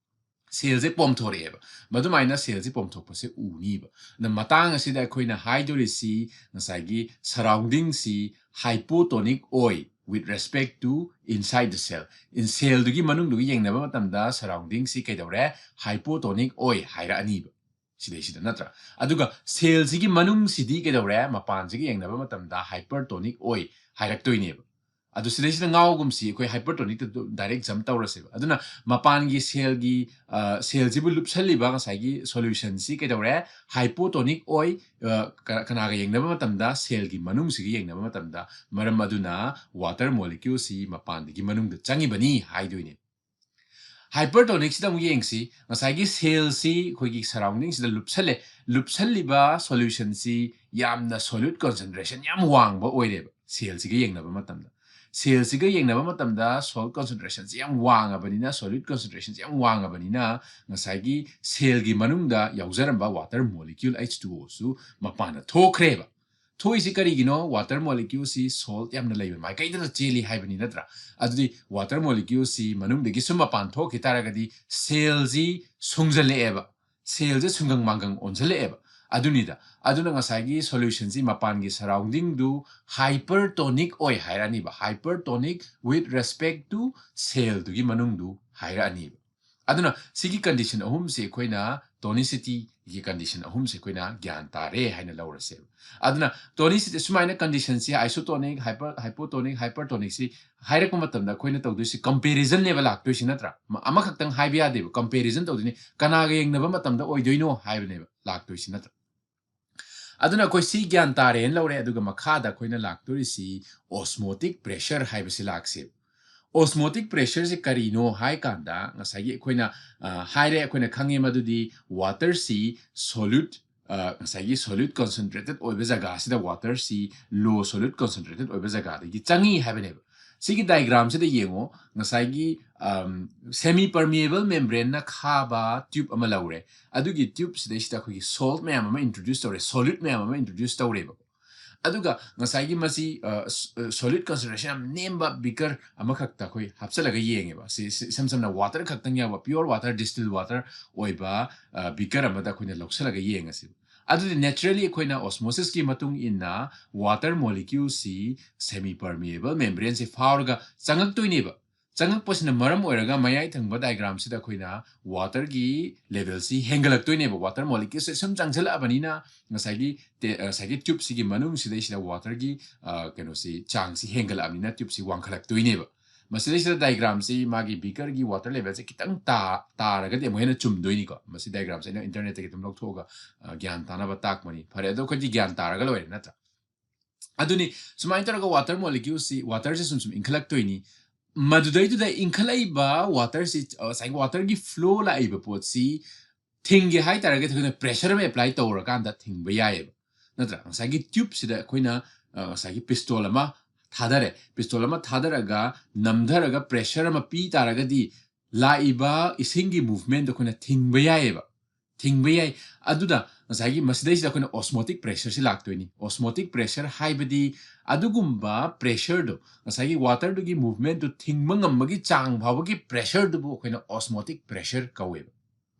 Cellꯁꯦ ꯄꯣꯝꯊꯣꯔꯛꯑꯦꯕ꯫ ꯃꯗꯨꯃꯥꯏꯅ cellꯁꯦ ꯄꯣꯝꯊꯣꯛꯄꯁꯦ ꯎꯅꯤꯕ꯫ ꯑꯗ ꯃꯇꯥꯡ ꯑꯁꯤꯗ ꯑꯩꯈꯣꯏꯅ ꯍꯥꯏꯗꯣꯔꯤꯁꯤ ꯉꯁꯥꯏꯒꯤ surroundingꯁꯤ hypotonic ꯑꯣꯏ with respect to inside the cell꯫ Cellꯗꯨꯒꯤ ꯃꯅꯨꯡꯗꯨꯒꯤ ꯌꯦꯡꯅꯕ ꯃꯇꯝꯗ surroundingꯁꯤ ꯀꯩꯗꯧꯔꯦ? Hypotonic ꯑꯣꯏ ꯍꯥꯏꯔꯛꯑꯅꯤꯕ꯫ ꯁꯤꯗꯩꯁꯤꯗ ꯅꯠꯇ꯭ꯔꯥ? ꯑꯗꯨꯒ cellꯁꯤꯒꯤ ꯃꯅꯨꯡꯁꯤꯗꯤ ꯀꯩꯗꯧꯔꯦ? ꯃꯄꯥꯟꯁꯤꯒ ꯌꯦꯡꯅꯕ ꯃꯇꯝꯗ hypertonic ꯑꯣꯏ ꯍꯥꯏꯔꯛꯇꯣꯏꯅꯦꯕ꯫ ꯑꯗꯨ ꯁꯤꯗꯩꯁꯤꯗ ꯉꯥꯎꯒꯨꯝꯁꯤ, ꯑꯩꯈꯣꯏ ꯍꯥꯏꯄꯔꯇꯣꯅꯤꯛꯇ ꯗꯥꯏꯔꯦꯛ ꯖꯝ ꯇꯧꯔꯁꯦꯕ꯫ ꯑꯗꯨꯅ ꯃꯄꯥꯟꯒꯤ ꯁꯦꯜꯒꯤ ꯁꯦꯜꯁꯤꯕꯨ ꯂꯨꯞꯁꯜꯂꯤꯕ ꯉꯁꯥꯏꯒꯤ ꯁꯣꯂ꯭ꯌꯨꯁꯟꯁꯤ ꯀꯩꯗꯧꯔꯦ? ꯍꯥꯏꯄꯣꯇꯣꯅꯤꯛ ꯑꯣꯏ꯫ ꯑ, ꯀ- ꯀꯅꯥꯒ ꯌꯦꯡꯅꯕ ꯃꯇꯝꯗ? ꯁꯦꯜꯒꯤ ꯃꯅꯨꯡꯁꯤꯒ ꯌꯦꯡꯅꯕ ꯃꯇꯝꯗ꯫ ꯃꯔꯝ ꯑꯗꯨꯅ ꯋꯥꯇꯔ ꯃꯣꯂꯤꯀ꯭ꯌꯨꯜꯁꯤ ꯃꯄꯥꯟꯗꯒꯤ ꯃꯅꯨꯡꯗ ꯆꯪꯉꯤꯕꯅꯤ ꯍꯥꯏꯗꯣꯏꯅꯦ꯫ ꯍꯥꯏꯄꯔꯇꯣꯅꯤꯛꯁꯤꯗ ꯑꯃꯨꯛ ꯌꯦꯡꯁꯤ꯫ ꯉꯁꯥꯏꯒꯤ ꯁꯦꯜꯁꯤ ꯑꯩꯈꯣꯏꯒꯤ ꯁꯔꯥꯎꯟꯗꯤꯡꯁꯤꯗ ꯂꯨꯞꯁꯜꯂꯦ꯫ ꯂꯨꯞꯁꯜꯂꯤꯕ ꯁꯣꯂ꯭ꯌꯨꯁꯟꯁꯤ ꯌꯥꯝꯅ ꯁꯣꯂ꯭ꯌꯨꯠ ꯀꯟꯁꯦꯟꯇ꯭ꯔꯦꯁꯟ ꯌꯥꯝ ꯋꯥꯡꯕ ꯑꯣꯏꯔꯦꯕ, ꯁꯦꯜꯁꯤꯒ ꯌꯦꯡꯅꯕ ꯃꯇꯝꯗ꯫ ꯁꯦꯜꯁꯤꯒ ꯌꯦꯡꯅꯕ ꯃꯇꯝꯗ ꯁꯣꯜꯠ ꯀꯟꯁꯦꯟꯇ꯭ꯔꯦꯁꯟꯁꯤ ꯌꯥꯝ ꯋꯥꯡꯉꯕꯅꯤꯅ, ꯁꯣꯂ꯭ꯌꯨꯠ ꯀꯟꯁꯦꯟꯇ꯭ꯔꯦꯁꯟꯁꯤ ꯌꯥꯝ ꯋꯥꯡꯉꯕꯅꯤꯅ, ꯉꯁꯥꯏꯒꯤ ꯁꯦꯜꯒꯤ ꯃꯅꯨꯡꯗ ꯌꯥꯎꯖꯔꯝꯕ water molecule H two O ꯁꯨ ꯃꯄꯥꯟꯗ ꯊꯣꯛꯈ꯭ꯔꯦꯕ꯫ ꯊꯣꯛꯏꯁꯤ ꯀꯔꯤꯒꯤꯅꯣ? ꯋꯥꯇꯔ ꯃꯣꯂꯤꯀ꯭ꯌꯨꯜꯁꯤ ꯁꯣꯜꯠ ꯌꯥꯝꯅ ꯂꯩꯕ ꯃꯥꯏꯀꯩꯗꯅ ꯆꯦꯜꯂꯤ ꯍꯥꯏꯕꯅꯤ, ꯅꯠꯇ꯭ꯔꯥ? ꯑꯗꯨꯗꯤ ꯋꯥꯇꯔ ꯃꯣꯂꯤꯀ꯭ꯌꯨꯜꯁꯤ ꯃꯅꯨꯡꯗꯒꯤ ꯁꯨꯝ ꯃꯄꯥꯟ ꯊꯣꯛꯈꯤ ꯇꯥꯔꯒꯗꯤ ꯁꯦꯜꯁꯤ ꯁꯨꯡꯖꯜꯂꯛꯑꯦꯕ, ꯁꯦꯜꯁꯦ ꯁꯨꯡꯒꯪ ꯃꯥꯡꯒꯪ ꯑꯣꯟꯁꯤꯜꯂꯛꯑꯦꯕ꯫ ꯑꯗꯨꯅꯤꯗ꯫ ꯑꯗꯨꯅ ꯉꯁꯥꯏꯒꯤ ꯁꯣꯂ꯭ꯌꯨꯁꯟꯁꯤ ꯃꯄꯥꯟꯒꯤ ꯁꯔꯥꯎꯟꯗꯤꯡꯗꯨ ꯍꯥꯏꯄꯔꯇꯣꯅꯤꯛ ꯑꯣꯏ ꯍꯥꯏꯔꯛꯑꯅꯤꯕ, hypertonic with respect to ꯁꯦꯜꯗꯨꯒꯤ ꯃꯅꯨꯡꯗꯨ ꯍꯥꯏꯔꯛꯑꯅꯤꯕ꯫ ꯑꯗꯨꯅ ꯁꯤꯒꯤ ꯀꯟꯗꯤꯁꯟ ꯑꯍꯨꯝꯁꯤ ꯑꯩꯈꯣꯏꯅ, ꯇꯣꯅꯤꯁꯤꯇꯤꯒꯤ ꯀꯟꯗꯤꯁꯟ ꯑꯍꯨꯝꯁꯤ ꯑꯩꯈꯣꯏꯅ ꯒ꯭ꯌꯥꯟ ꯇꯥꯔꯦ ꯍꯥꯏꯅ ꯂꯧꯔꯁꯦꯕ꯫ ꯑꯗꯨꯅ ꯇꯣꯅꯤꯁꯤꯇꯤ ꯁꯨꯃꯥꯏꯅ ꯀꯟꯗꯤꯁꯟꯁꯤ ꯑꯥꯏꯁꯣꯇꯣꯅꯤꯛ, ꯍꯥꯏꯄꯔ ꯍꯥꯏꯄꯣꯇꯣꯅꯤꯛ, ꯍꯥꯏꯄꯔꯇꯣꯅꯤꯛꯁꯤ ꯍꯥꯏꯔꯛꯄ ꯃꯇꯝꯗ ꯑꯩꯈꯣꯏꯅ ꯇꯧꯗꯣꯏꯁꯤ ꯀꯝꯄꯦꯔꯤꯖꯟꯅꯦꯕ ꯂꯥꯛꯇꯣꯏꯁꯤ, ꯅꯠꯇ꯭ꯔꯥ? ꯃ- ꯑꯃꯈꯛꯇꯪ ꯍꯥꯏꯕ ꯌꯥꯗꯦꯕ, ꯀꯝꯄꯦꯔꯤꯖꯟ ꯇꯧꯗꯣꯏꯅꯤ꯫ ꯀꯅꯥꯒ ꯌꯦꯡꯅꯕ ꯃꯇꯝꯗ ꯑꯣꯏꯗꯣꯏꯅꯣ ꯍꯥꯏꯕꯅꯦꯕ ꯂꯥꯛꯇꯣꯏꯁꯤ, ꯅꯠꯇ꯭ꯔꯥ? ꯑꯗꯨꯅ ꯑꯩꯈꯣꯏ ꯁꯤ ꯒ꯭ꯌꯥꯟ ꯇꯥꯔꯦꯅ ꯂꯧꯔꯦ꯫ ꯑꯗꯨꯒ ꯃꯈꯥꯗ ꯑꯩꯈꯣꯏꯅ ꯂꯥꯛꯇꯣꯔꯤꯁꯤ ꯑꯣꯁꯃꯣꯇꯤꯛ ꯄ꯭ꯔꯦꯁꯔ ꯍꯥꯏꯕꯁꯤ ꯂꯥꯛꯁꯦꯕ꯫ ꯑꯣꯁꯃꯣꯇꯤꯛ ꯄ꯭ꯔꯦꯁꯔꯁꯤ ꯀꯔꯤꯅꯣ ꯍꯥꯏ ꯀꯥꯟꯗ, ꯉꯁꯥꯏꯒꯤ ꯑꯩꯈꯣꯏꯅ, ꯑ, ꯍꯥꯏꯔꯦ, ꯑꯩꯈꯣꯏꯅ ꯈꯪꯉꯦ ꯃꯗꯨꯗꯤ ꯋꯥꯇꯔꯁꯤ ꯁꯣꯂ꯭ꯌꯨꯠ, ꯑ, ꯉꯁꯥꯏꯒꯤ ꯁꯣꯂ꯭ꯌꯨꯠ ꯀꯟꯁꯦꯟꯇ꯭ꯔꯦꯇꯦꯠ ꯑꯣꯏꯕ ꯖꯒꯥꯁꯤꯗ ꯋꯥꯇꯔꯁꯤ ꯂꯣ ꯁꯣꯂ꯭ꯌꯨꯠ ꯀꯟꯁꯦꯟꯇ꯭ꯔꯦꯇꯦꯠ ꯑꯣꯏꯕ ꯖꯒꯥꯗꯒꯤ ꯆꯪꯉꯤ ꯍꯥꯏꯕꯅꯦꯕ꯫ ꯁꯤꯒꯤ ꯗꯥꯏꯒ꯭ꯔꯥꯝꯁꯤꯗ ꯌꯦꯡꯉꯣ, ꯉꯁꯥꯏꯒꯤ, ꯑꯝ, ꯁꯦꯃꯤ ꯄꯔꯃꯤꯌꯦꯕꯜ ꯃꯦꯝꯕ꯭ꯔꯦꯟꯅ ꯈꯥꯕ ꯇ꯭ꯌꯨꯕ ꯑꯃ ꯂꯧꯔꯦ꯫ ꯑꯗꯨꯒꯤ ꯇ꯭ꯌꯨꯕ ꯁꯤꯗꯩꯁꯤꯗ ꯑꯩꯈꯣꯏꯒꯤ ꯁꯣꯜꯠ ꯃꯌꯥꯝ ꯑꯃ ꯏꯟꯇ꯭ꯔꯣꯗ꯭ꯌꯨꯁ ꯇꯧꯔꯦ, ꯁꯣꯂ꯭ꯌꯨꯠ ꯃꯌꯥꯝ ꯑꯃ ꯏꯟꯇ꯭ꯔꯣꯗ꯭ꯌꯨꯁ ꯇꯧꯔꯦꯕꯀꯣ꯫ ꯑꯗꯨꯒ ꯉꯁꯥꯏꯒꯤ ꯃꯁꯤ, ꯑ, ꯁ-, ꯑ, ꯁꯣꯂ꯭ꯌꯨꯠ ꯀꯟꯁꯦꯟꯇ꯭ꯔꯦꯁꯟ ꯌꯥꯝ ꯅꯦꯝꯕ ꯕꯤꯀꯔ ꯑꯃꯈꯛꯇ ꯑꯩꯈꯣꯏ ꯍꯥꯞꯆꯜꯂꯒ ꯌꯦꯡꯉꯦꯕ꯫ ꯁꯤ, ꯁꯤ ꯏꯁꯝ ꯁꯝꯅ ꯋꯥꯇꯔ ꯈꯛꯇꯪ ꯌꯥꯎꯕ, ꯄ꯭ꯌꯣꯔ ꯋꯥꯇꯔ, ꯗꯤꯁꯇꯤꯜ ꯋꯥꯇꯔ ꯑꯣꯏꯕ, ꯑ, ꯕꯤꯀꯔ ꯑꯃꯗ ꯑꯩꯈꯣꯏꯅ ꯂꯧꯁꯜꯂꯒ ꯌꯦꯡꯉꯁꯤ꯫ ꯑꯗꯨꯗꯤ ꯅꯦꯆꯔꯦꯂꯤ ꯑꯩꯈꯣꯏꯅ ꯑꯣꯁꯃꯣꯁꯤꯁꯀꯤ ꯃꯇꯨꯡ ꯏꯟꯅ ꯋꯥꯇꯔ ꯃꯣꯂꯤꯀ꯭ꯌꯨꯜꯁꯤ ꯁꯦꯃꯤ ꯄꯔꯃꯤꯌꯦꯕꯜ ꯃꯦꯝꯕ꯭ꯔꯦꯟꯁꯤ ꯐꯥꯎꯔꯒ ꯆꯪꯉꯛꯇꯣꯏꯅꯦꯕ꯫ ꯆꯪꯉꯛꯄꯁꯤꯅ ꯃꯔꯝ ꯑꯣꯏꯔꯒ ꯃꯌꯥꯏ ꯊꯪꯕ diagramꯁꯤꯗ ꯑꯩꯈꯣꯏꯅ waterꯒꯤ levelꯁꯤ ꯍꯦꯟꯒꯠꯂꯛꯇꯣꯏꯅꯦꯕ꯫ Water moleculeꯁꯦ ꯁꯨꯝ ꯆꯪꯁꯤꯜꯂꯛꯑꯕꯅꯤꯅ ꯉꯁꯥꯏꯒꯤ ꯇꯦ-, ꯑ, ꯉꯁꯥꯏꯒꯤ tubeꯁꯤꯒꯤ ꯃꯅꯨꯡꯁꯤꯗꯩꯁꯤꯗ waterꯒꯤ, ꯑ, ꯀꯩꯅꯣꯁꯤ, ꯆꯥꯡꯁꯤ ꯍꯦꯟꯒꯠꯂꯛꯑꯕꯅꯤꯅ tubeꯁꯤ ꯋꯥꯡꯈꯠꯂꯛꯇꯣꯏꯅꯦꯕ꯫ ꯃꯁꯤꯗꯩꯁꯤꯗ diagramꯁꯤ ꯃꯥꯒꯤ beakerꯒꯤ water levelꯁꯦ ꯈꯤꯇꯪ ꯇꯥ-, ꯇꯥꯔꯒꯗꯤ ꯑꯃꯨꯛ ꯍꯦꯟꯅ ꯆꯨꯝꯗꯣꯏꯅꯤꯀꯣ꯫ ꯃꯁꯤ diagramꯁꯦ ꯑꯩꯅ internetꯇꯒꯤ ꯑꯗꯨꯝ ꯂꯧꯊꯣꯛꯑꯒ, ꯑ, ꯒ꯭ꯌꯥꯟ ꯇꯥꯅꯕ ꯇꯥꯛꯄꯅꯤ꯫ ꯐꯔꯦ, ꯑꯗꯣ ꯑꯩꯈꯣꯏꯗꯤ ꯒ꯭ꯌꯥꯟ ꯇꯥꯔꯒ ꯂꯣꯏꯔꯦ, ꯅꯠꯇ꯭ꯔꯥ? ꯑꯗꯨꯅꯤ, ꯁꯨꯃꯥꯏꯅ ꯇꯧꯔꯒ water moleculeꯁꯤ, waterꯁꯦ ꯁꯨꯝ ꯁꯨꯝ ꯏꯟꯈꯠꯂꯛꯇꯣꯏꯅꯤ꯫ ꯃꯗꯨꯗꯩꯗꯨꯗ ꯏꯟꯈꯠꯂꯛꯏꯕ waterꯁꯤ, ꯑ, ꯉꯁꯥꯏꯒꯤ waterꯒꯤ flow ꯂꯥꯛꯏꯕ ꯄꯣꯠꯁꯤ ꯊꯤꯡꯒꯦ ꯍꯥꯏ ꯇꯥꯔꯒꯗꯤ ꯑꯩꯈꯣꯏꯅ pressure ꯑꯃ apply ꯇꯧꯔꯀꯥꯟꯗ ꯊꯤꯡꯕ ꯌꯥꯏꯑꯕ, ꯅꯠꯇ꯭ꯔꯥ? ꯉꯁꯥꯏꯒꯤ tubeꯁꯤꯗ ꯑꯩꯈꯣꯏꯅ, ꯑ, ꯉꯁꯥꯏꯒꯤ piston ꯑꯃ ꯊꯥꯗꯔꯦ꯫ Piston ꯑꯃ ꯊꯥꯗꯔꯒ, ꯅꯝꯊꯔꯒ pressure ꯑꯃ ꯄꯤ ꯇꯥꯔꯒꯗꯤ ꯂꯥꯛꯏꯕ ꯏꯁꯤꯡꯒꯤ movementꯗꯣ ꯑꯩꯈꯣꯏꯅ ꯊꯤꯡꯕ ꯌꯥꯏꯑꯕ꯫ ꯊꯤꯡꯕ ꯌꯥꯏ꯫ ꯑꯗꯨꯗ ꯉꯁꯥꯏꯒꯤ ꯃꯁꯤꯗꯩꯁꯤꯗ ꯑꯩꯈꯣꯏꯅ osmotic pressureꯁꯤ ꯂꯥꯛꯇꯣꯏꯅꯤ꯫ Osmotic pressure ꯍꯥꯏꯕꯗꯤ ꯑꯗꯨꯒꯨꯝꯕ pressureꯗꯣ, ꯉꯁꯥꯏꯒꯤ waterꯗꯨꯒꯤ movementꯗꯨ ꯊꯤꯡꯕ ꯉꯝꯕꯒꯤ ꯆꯥꯡ ꯐꯥꯎꯕꯒꯤ pressureꯗꯨꯕꯨ ꯑꯩꯈꯣꯏꯅ osmotic pressure ꯀꯧꯋꯦꯕ,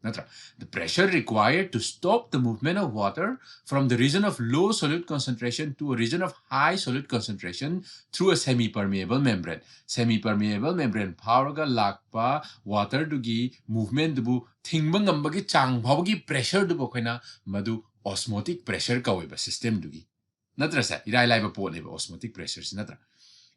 ꯅꯠꯇ꯭ꯔꯥ? The pressure required to stop the movement of water from the region of low solute concentration to a region of high solute concentration through a semi-permeable membrane. Semi-permeable membrane ꯐꯥꯎꯔꯒ ꯂꯥꯛꯄ waterꯗꯨꯒꯤ movementꯗꯨꯕꯨ ꯊꯤꯡꯕ ꯉꯝꯕꯒꯤ ꯆꯥꯡ ꯐꯥꯎꯕꯒꯤ pressureꯗꯨꯕꯨ ꯑꯩꯈꯣꯏꯅ ꯃꯗꯨ osmotic pressure ꯀꯧꯋꯦꯕ systemꯗꯨꯒꯤ꯫ ꯅꯠꯇ꯭ꯔꯁꯦ? ꯏꯔꯥꯏ ꯂꯥꯏꯕ ꯄꯣꯠꯅꯦꯕ osmotic pressureꯁꯤ, ꯅꯠꯇ꯭ꯔꯥ?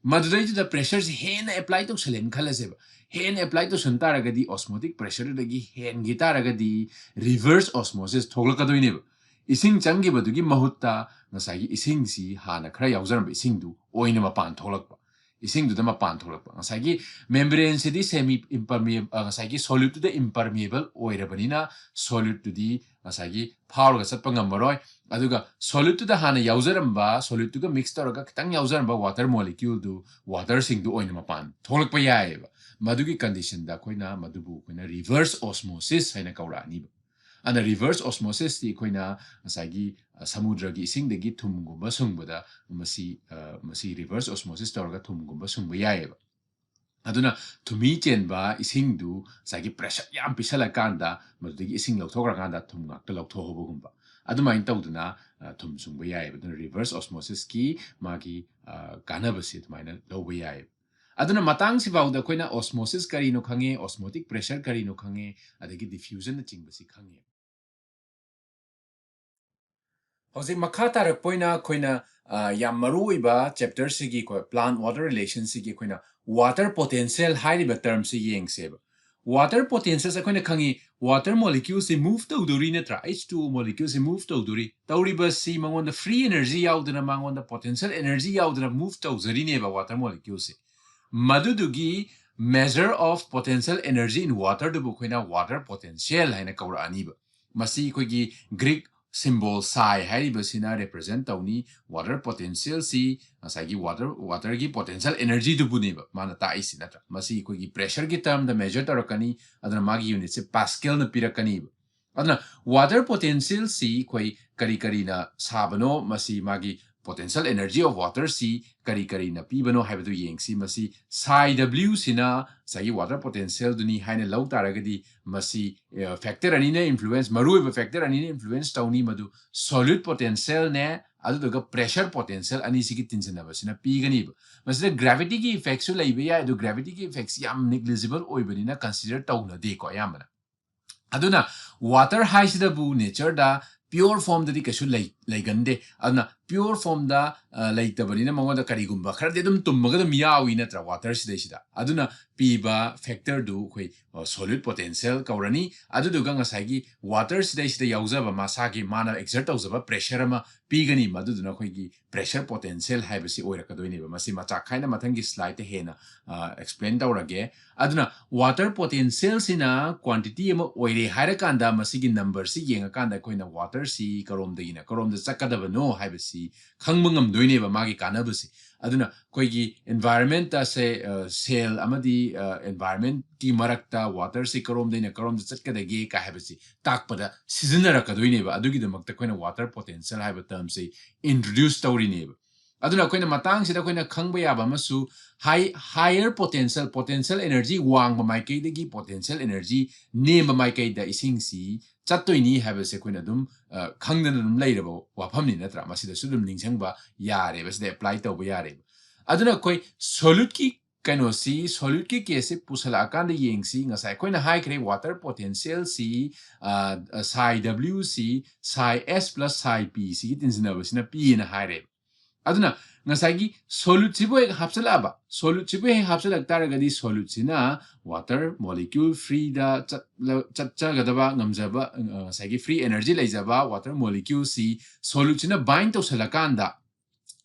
ꯃꯗꯨꯗꯩꯗꯨꯗ pressureꯁꯤ ꯍꯦꯟꯅ apply ꯇꯧꯁꯜꯂꯦꯅ ꯈꯜꯂꯁꯦꯕ꯫ ꯍꯦꯟꯅ apply ꯇꯧꯁꯟ ꯇꯥꯔꯒꯗꯤ, osmotic pressureꯗꯨꯗꯒꯤ ꯍꯦꯟꯈꯤ ꯇꯥꯔꯒꯗꯤ, reverse osmosis ꯊꯣꯛꯂꯛꯀꯗꯣꯏꯅꯦꯕ꯫ ꯏꯁꯤꯡ ꯆꯪꯈꯤꯕꯗꯨꯒꯤ ꯃꯍꯨꯠꯇ ꯉꯁꯥꯏꯒꯤ ꯏꯁꯤꯡꯁꯤ, ꯍꯥꯟꯅ ꯈꯔ ꯌꯥꯎꯖꯔꯝꯕ ꯏꯁꯤꯡꯗꯨ ꯑꯣꯏꯅ ꯃꯄꯥꯟ ꯊꯣꯛꯂꯛꯄ꯫ ꯏꯁꯤꯡꯗꯨꯗ ꯃꯄꯥꯟ ꯊꯣꯛꯂꯛꯄ꯫ ꯉꯁꯥꯏꯒꯤ membraneꯁꯤꯗꯤ semi impermeable, ꯑ, ꯉꯁꯥꯏꯒꯤ soluteꯇꯨꯗ impermeable ꯑꯣꯏꯔꯕꯅꯤꯅ, soluteꯇꯨꯗꯤ ꯉꯁꯥꯏꯒꯤ ꯐꯥꯎꯔꯒ ꯆꯠꯄ ꯉꯝꯃꯔꯣꯏ꯫ ꯑꯗꯨꯒ soluteꯇꯨꯗ ꯍꯥꯟꯅ ꯌꯥꯎꯖꯔꯝꯕ, soluteꯇꯨꯒ mix ꯇꯧꯔꯒ ꯈꯤꯇꯪ ꯌꯥꯎꯖꯔꯝꯕ water moleculeꯗꯨ, waterꯁꯤꯡꯗꯨ ꯑꯣꯏꯅ ꯃꯄꯥꯟ ꯊꯣꯛꯂꯛꯄ ꯌꯥꯏꯑꯕ꯫ ꯃꯗꯨꯒꯤ conditionꯗ ꯑꯩꯈꯣꯏꯅ ꯃꯗꯨꯕꯨ ꯑꯩꯈꯣꯏꯅ reverse osmosis ꯍꯥꯏꯅ ꯀꯧꯔꯛꯑꯅꯤꯕ꯫ ꯑꯗꯨꯅ reverse osmosisꯇꯤ ꯑꯩꯈꯣꯏꯅ ꯉꯁꯥꯏꯒꯤ, ꯑ, ꯁꯃꯨꯗ꯭ꯔꯒꯤ ꯏꯁꯤꯡꯗꯒꯤ ꯊꯨꯝꯒꯨꯝꯕ ꯁꯨꯡꯕꯗ ꯃꯁꯤ, ꯑ, ꯃꯁꯤ reverse osmosis ꯇꯧꯔꯒ ꯊꯨꯝꯒꯨꯝꯕ ꯁꯨꯡꯕ ꯌꯥꯏꯑꯕ꯫ ꯑꯗꯨꯅ ꯊꯨꯝꯍꯤ ꯆꯦꯟꯕ ꯏꯁꯤꯡꯗꯨ ꯉꯁꯥꯏꯒꯤ pressure ꯌꯥꯝ ꯄꯤꯁꯜꯂꯀꯥꯟꯗ, ꯃꯗꯨꯗꯒꯤ ꯏꯁꯤꯡ ꯂꯧꯊꯣꯛꯈ꯭ꯔꯀꯥꯟꯗ ꯊꯨꯝ ꯉꯥꯛꯇ ꯂꯧꯊꯣꯛꯍꯧꯕꯒꯨꯝꯕ, ꯑꯗꯨꯃꯥꯏꯅ ꯇꯧꯗꯅ, ꯑ, ꯊꯨꯝ ꯁꯨꯡꯕ ꯌꯥꯏꯑꯕ꯫ ꯑꯗꯨꯅ reverse osmosisꯀꯤ ꯃꯥꯒꯤ, ꯑ, ꯀꯥꯟꯅꯕꯁꯤ ꯑꯗꯨꯃꯥꯏꯅ ꯂꯧꯕ ꯌꯥꯏꯑꯕ꯫ ꯑꯗꯨꯅ ꯃꯇꯥꯡꯁꯤꯐꯥꯎꯗ ꯑꯩꯈꯣꯏꯅ osmosis ꯀꯔꯤꯅꯣ ꯈꯪꯉꯦ, osmotic pressure ꯀꯔꯤꯅꯣ ꯈꯪꯉꯦ, ꯑꯗꯒꯤ diffusion ꯅꯆꯤꯡꯕꯁꯤ ꯈꯪꯉꯦ꯫ ꯍꯧꯖꯤꯛ ꯃꯈꯥ ꯇꯥꯔꯛꯄ ꯑꯣꯏꯅ ꯑꯩꯈꯣꯏꯅ, ꯑ, ꯌꯥꯝ ꯃꯔꯨ ꯑꯣꯏꯕ chapter ꯁꯤꯒꯤ ꯑꯩꯈꯣꯏ plant water relation ꯁꯤꯒꯤ ꯑꯩꯈꯣꯏꯅ water potential ꯍꯥꯏꯔꯤꯕ term ꯁꯤ ꯌꯦꯡꯁꯦꯕ꯫ Water potential ꯑꯩꯈꯣꯏꯅ ꯈꯪꯉꯤ, water molecule ꯁꯤ move ꯇꯧꯗꯣꯔꯤ ꯅꯠꯇ꯭ꯔꯥ? H two O molecule ꯁꯤ move ꯇꯧꯗꯣꯔꯤ꯫ ꯇꯧꯔꯤꯕꯁꯤ ꯃꯉꯣꯟꯗ free energy ꯌꯥꯎꯗꯅ, ꯃꯉꯣꯟꯗ potential energy ꯌꯥꯎꯗꯅ move ꯇꯧꯖꯔꯤꯅꯦꯕ water molecule ꯁꯤ꯫ ꯃꯗꯨꯗꯨꯒꯤ measure of potential energy in water ꯗꯨꯕꯨ ꯑꯩꯈꯣꯏꯅ water potential ꯍꯥꯏꯅ ꯀꯧꯔꯛꯑꯅꯤꯕ꯫ ꯃꯁꯤ ꯑꯩꯈꯣꯏꯒꯤ Greek symbol psi ꯍꯥꯏꯔꯤꯕꯁꯤꯅ represent ꯇꯧꯅꯤ꯫ Water potential ꯁꯤ ꯉꯁꯥꯏꯒꯤ water, water ꯒꯤ potential energy ꯗꯨꯕꯨꯅꯦꯕ ꯃꯥꯅ ꯇꯥꯛꯏꯁꯤ ꯅꯠꯇ꯭ꯔꯥ? ꯃꯁꯤ ꯑꯩꯈꯣꯏꯒꯤ pressure ꯒꯤ term ꯗ measure ꯇꯧꯔꯛꯀꯅꯤ, ꯑꯗꯨꯅ ꯃꯥꯒꯤ unit ꯁꯦ Pascal ꯅ ꯄꯤꯔꯛꯀꯅꯤꯕ꯫ ꯑꯗꯨꯅ water potential ꯁꯤ ꯑꯩꯈꯣꯏ ꯀꯔꯤ ꯀꯔꯤꯅ ꯁꯥꯕꯅꯣ, ꯃꯁꯤ ꯃꯥꯒꯤ potential energy of water ꯁꯤ ꯀꯔꯤ ꯀꯔꯤꯅ ꯄꯤꯕꯅꯣ ꯍꯥꯏꯕꯗꯨ ꯌꯦꯡꯁꯤ꯫ ꯃꯁꯤ psi W ꯁꯤꯅ ꯉꯁꯥꯏꯒꯤ water potential ꯗꯨꯅꯤ ꯍꯥꯏꯅ ꯂꯧ ꯇꯥꯔꯒꯗꯤ, ꯃꯁꯤ, ꯑ, factor ꯑꯅꯤꯅ influence, ꯃꯔꯨꯑꯣꯏꯕ factor ꯑꯅꯤꯅ influence ꯇꯧꯅꯤ, ꯃꯗꯨ solute potential ꯅꯦ, ꯑꯗꯨꯗꯨꯒ pressure potential ꯑꯅꯤꯁꯤꯒꯤ ꯇꯤꯟꯁꯤꯟꯅꯕꯁꯤꯅ ꯄꯤꯒꯅꯤꯕ꯫ ꯃꯁꯤꯗ gravity ꯒꯤ effect ꯁꯨ ꯂꯩꯕ ꯌꯥꯏ, ꯑꯗꯨ gravity ꯒꯤ effect ꯁꯤ ꯌꯥꯝ negligible ꯑꯣꯏꯕꯅꯤꯅ consider ꯇꯧꯅꯗꯦꯀꯣ ꯑꯌꯥꯝꯕꯅ꯫ ꯑꯗꯨꯅ water ꯍꯥꯏꯁꯤꯗꯕꯨ nature ꯗ pure form ꯗꯗꯤ ꯀꯩꯁꯨ ꯂꯩ-, ꯂꯩꯒꯟꯗꯦ꯫ ꯑꯗꯨꯅ pure form ꯗ, ꯑ, ꯂꯩꯇꯕꯅꯤꯅ ꯃꯉꯣꯟꯗ ꯀꯔꯤꯒꯨꯝꯕ ꯈꯔꯗꯤ ꯑꯗꯨꯝ ꯇꯨꯝꯃꯒ ꯑꯗꯨꯝ ꯌꯥꯎꯏ ꯅꯠꯇ꯭ꯔꯥ water ꯁꯤꯗꯩꯁꯤꯗ꯫ ꯑꯗꯨꯅ ꯄꯤꯕ factor ꯗꯨ ꯑꯩꯈꯣꯏ, ꯑ, solute potential ꯀꯧꯔꯅꯤ꯫ ꯑꯗꯨꯗꯨꯒ ꯉꯁꯥꯏꯒꯤ water ꯁꯤꯗꯩꯁꯤꯗ ꯌꯥꯎꯖꯕ ꯃꯁꯥꯒꯤ ꯃꯥꯅ exert ꯇꯧꯖꯕ pressure ꯑꯃ ꯄꯤꯒꯅꯤ, ꯃꯗꯨꯗꯨꯅ ꯑꯩꯈꯣꯏꯒꯤ pressure potential ꯍꯥꯏꯕꯁꯤ ꯑꯣꯏꯔꯛꯀꯗꯣꯏꯅꯦꯕ꯫ ꯃꯁꯤ ꯃꯆꯥ ꯈꯥꯏꯅ ꯃꯊꯪꯒꯤ slide ꯇ ꯍꯦꯟꯅ, ꯑ, explain ꯇꯧꯔꯒꯦ꯫ ꯑꯗꯨꯅ water potential ꯁꯤꯅ quantity ꯑꯃ ꯑꯣꯏꯔꯦ ꯍꯥꯏꯔꯀꯥꯟꯗ, ꯃꯁꯤꯒꯤ number ꯁꯤ ꯌꯦꯡꯉꯀꯥꯟꯗ ꯑꯩꯈꯣꯏꯅ water ꯁꯤ ꯀꯔꯣꯝꯗꯒꯤꯅ ꯀꯔꯣꯝꯗ ꯆꯠꯀꯗꯕꯅꯣ ꯍꯥꯏꯕꯁꯤ ꯈꯪꯕ ꯉꯝꯗꯣꯏꯅꯦꯕ, ꯃꯥꯒꯤ ꯀꯥꯟꯅꯕꯁꯤ꯫ ꯑꯗꯨꯅ ꯑꯩꯈꯣꯏꯒꯤ environment ꯁꯦ, ꯑ, cell ꯑꯃꯗꯤ, ꯑ, environment ꯀꯤ ꯃꯔꯛꯇ water ꯁꯤ ꯀꯔꯣꯝꯗꯩꯅ ꯀꯔꯣꯝꯗ ꯆꯠꯀꯗꯒꯦ ꯀꯥꯏ ꯍꯥꯏꯕꯁꯤ ꯇꯥꯛꯄꯗ ꯁꯤꯖꯤꯟꯅꯔꯛꯀꯗꯣꯏꯅꯦꯕ꯫ ꯑꯗꯨꯒꯤꯗꯃꯛꯇ ꯑꯩꯈꯣꯏꯅ water potential ꯍꯥꯏꯕ term ꯁꯤ introduce ꯇꯧꯔꯤꯅꯦꯕ꯫ ꯑꯗꯨꯅ ꯑꯩꯈꯣꯏꯅ ꯃꯇꯥꯡꯁꯤꯗ ꯑꯩꯈꯣꯏꯅ ꯈꯪꯕ ꯌꯥꯕ ꯑꯃꯁꯨ, high, higher potential, potential energy ꯋꯥꯡꯕ ꯃꯥꯏꯀꯩꯗꯒꯤ potential energy ꯅꯦꯝꯕ ꯃꯥꯏꯀꯩꯗ ꯏꯁꯤꯡꯁꯤ ꯆꯠꯇꯣꯏꯅꯤ ꯍꯥꯏꯕꯁꯦ ꯑꯩꯈꯣꯏꯅ ꯑꯗꯨꯝ, ꯑ, ꯈꯪꯗꯅ ꯑꯗꯨꯝ ꯂꯩꯔꯕ ꯋꯥꯐꯝꯅꯤ ꯅꯠꯇ꯭ꯔꯥ? ꯃꯁꯤꯗꯁꯨ ꯑꯗꯨꯝ ꯅꯤꯡꯁꯤꯡꯕ ꯌꯥꯔꯦꯕ, ꯁꯤꯗ apply ꯇꯧꯕ ꯌꯥꯔꯦꯕ꯫ ꯑꯗꯨꯅ ꯑꯩꯈꯣꯏ solute ꯀꯤ ꯀꯩꯅꯣꯁꯤ, solute ꯀꯤ case ꯁꯤ ꯄꯨꯁꯜꯂꯛꯑꯀꯥꯟꯗ ꯌꯦꯡꯁꯤ꯫ ꯉꯁꯥꯏ ꯑꯩꯈꯣꯏꯅ ꯍꯥꯏꯈ꯭ꯔꯦ, water potential ꯁꯤ, ꯑ, psi W ꯁꯤ psi S plus psi P ꯁꯤꯒꯤ ꯇꯤꯟꯁꯤꯟꯅꯕꯁꯤꯅ ꯄꯤꯌꯦꯅ ꯍꯥꯏꯔꯦ꯫ ꯑꯗꯨꯅ ꯉꯁꯥꯏꯒꯤ solute ꯁꯤꯕꯨ ꯍꯦꯛ ꯍꯥꯞꯆꯤꯜꯂꯛꯑꯕ, solute ꯁꯤꯕꯨ ꯍꯦꯛ ꯍꯥꯞꯆꯤꯜꯂꯛ ꯇꯥꯔꯒꯗꯤ, solute ꯁꯤꯅ water molecule free ꯗ ꯆꯠꯂ-, ꯆꯠꯆꯒꯗꯕ ꯉꯝꯖꯕ, ꯑ, ꯉꯁꯥꯏꯒꯤ free energy ꯂꯩꯖꯕ water molecule ꯁꯤ solute ꯁꯤꯅ bind ꯇꯧꯁꯜꯂꯀꯥꯟꯗ,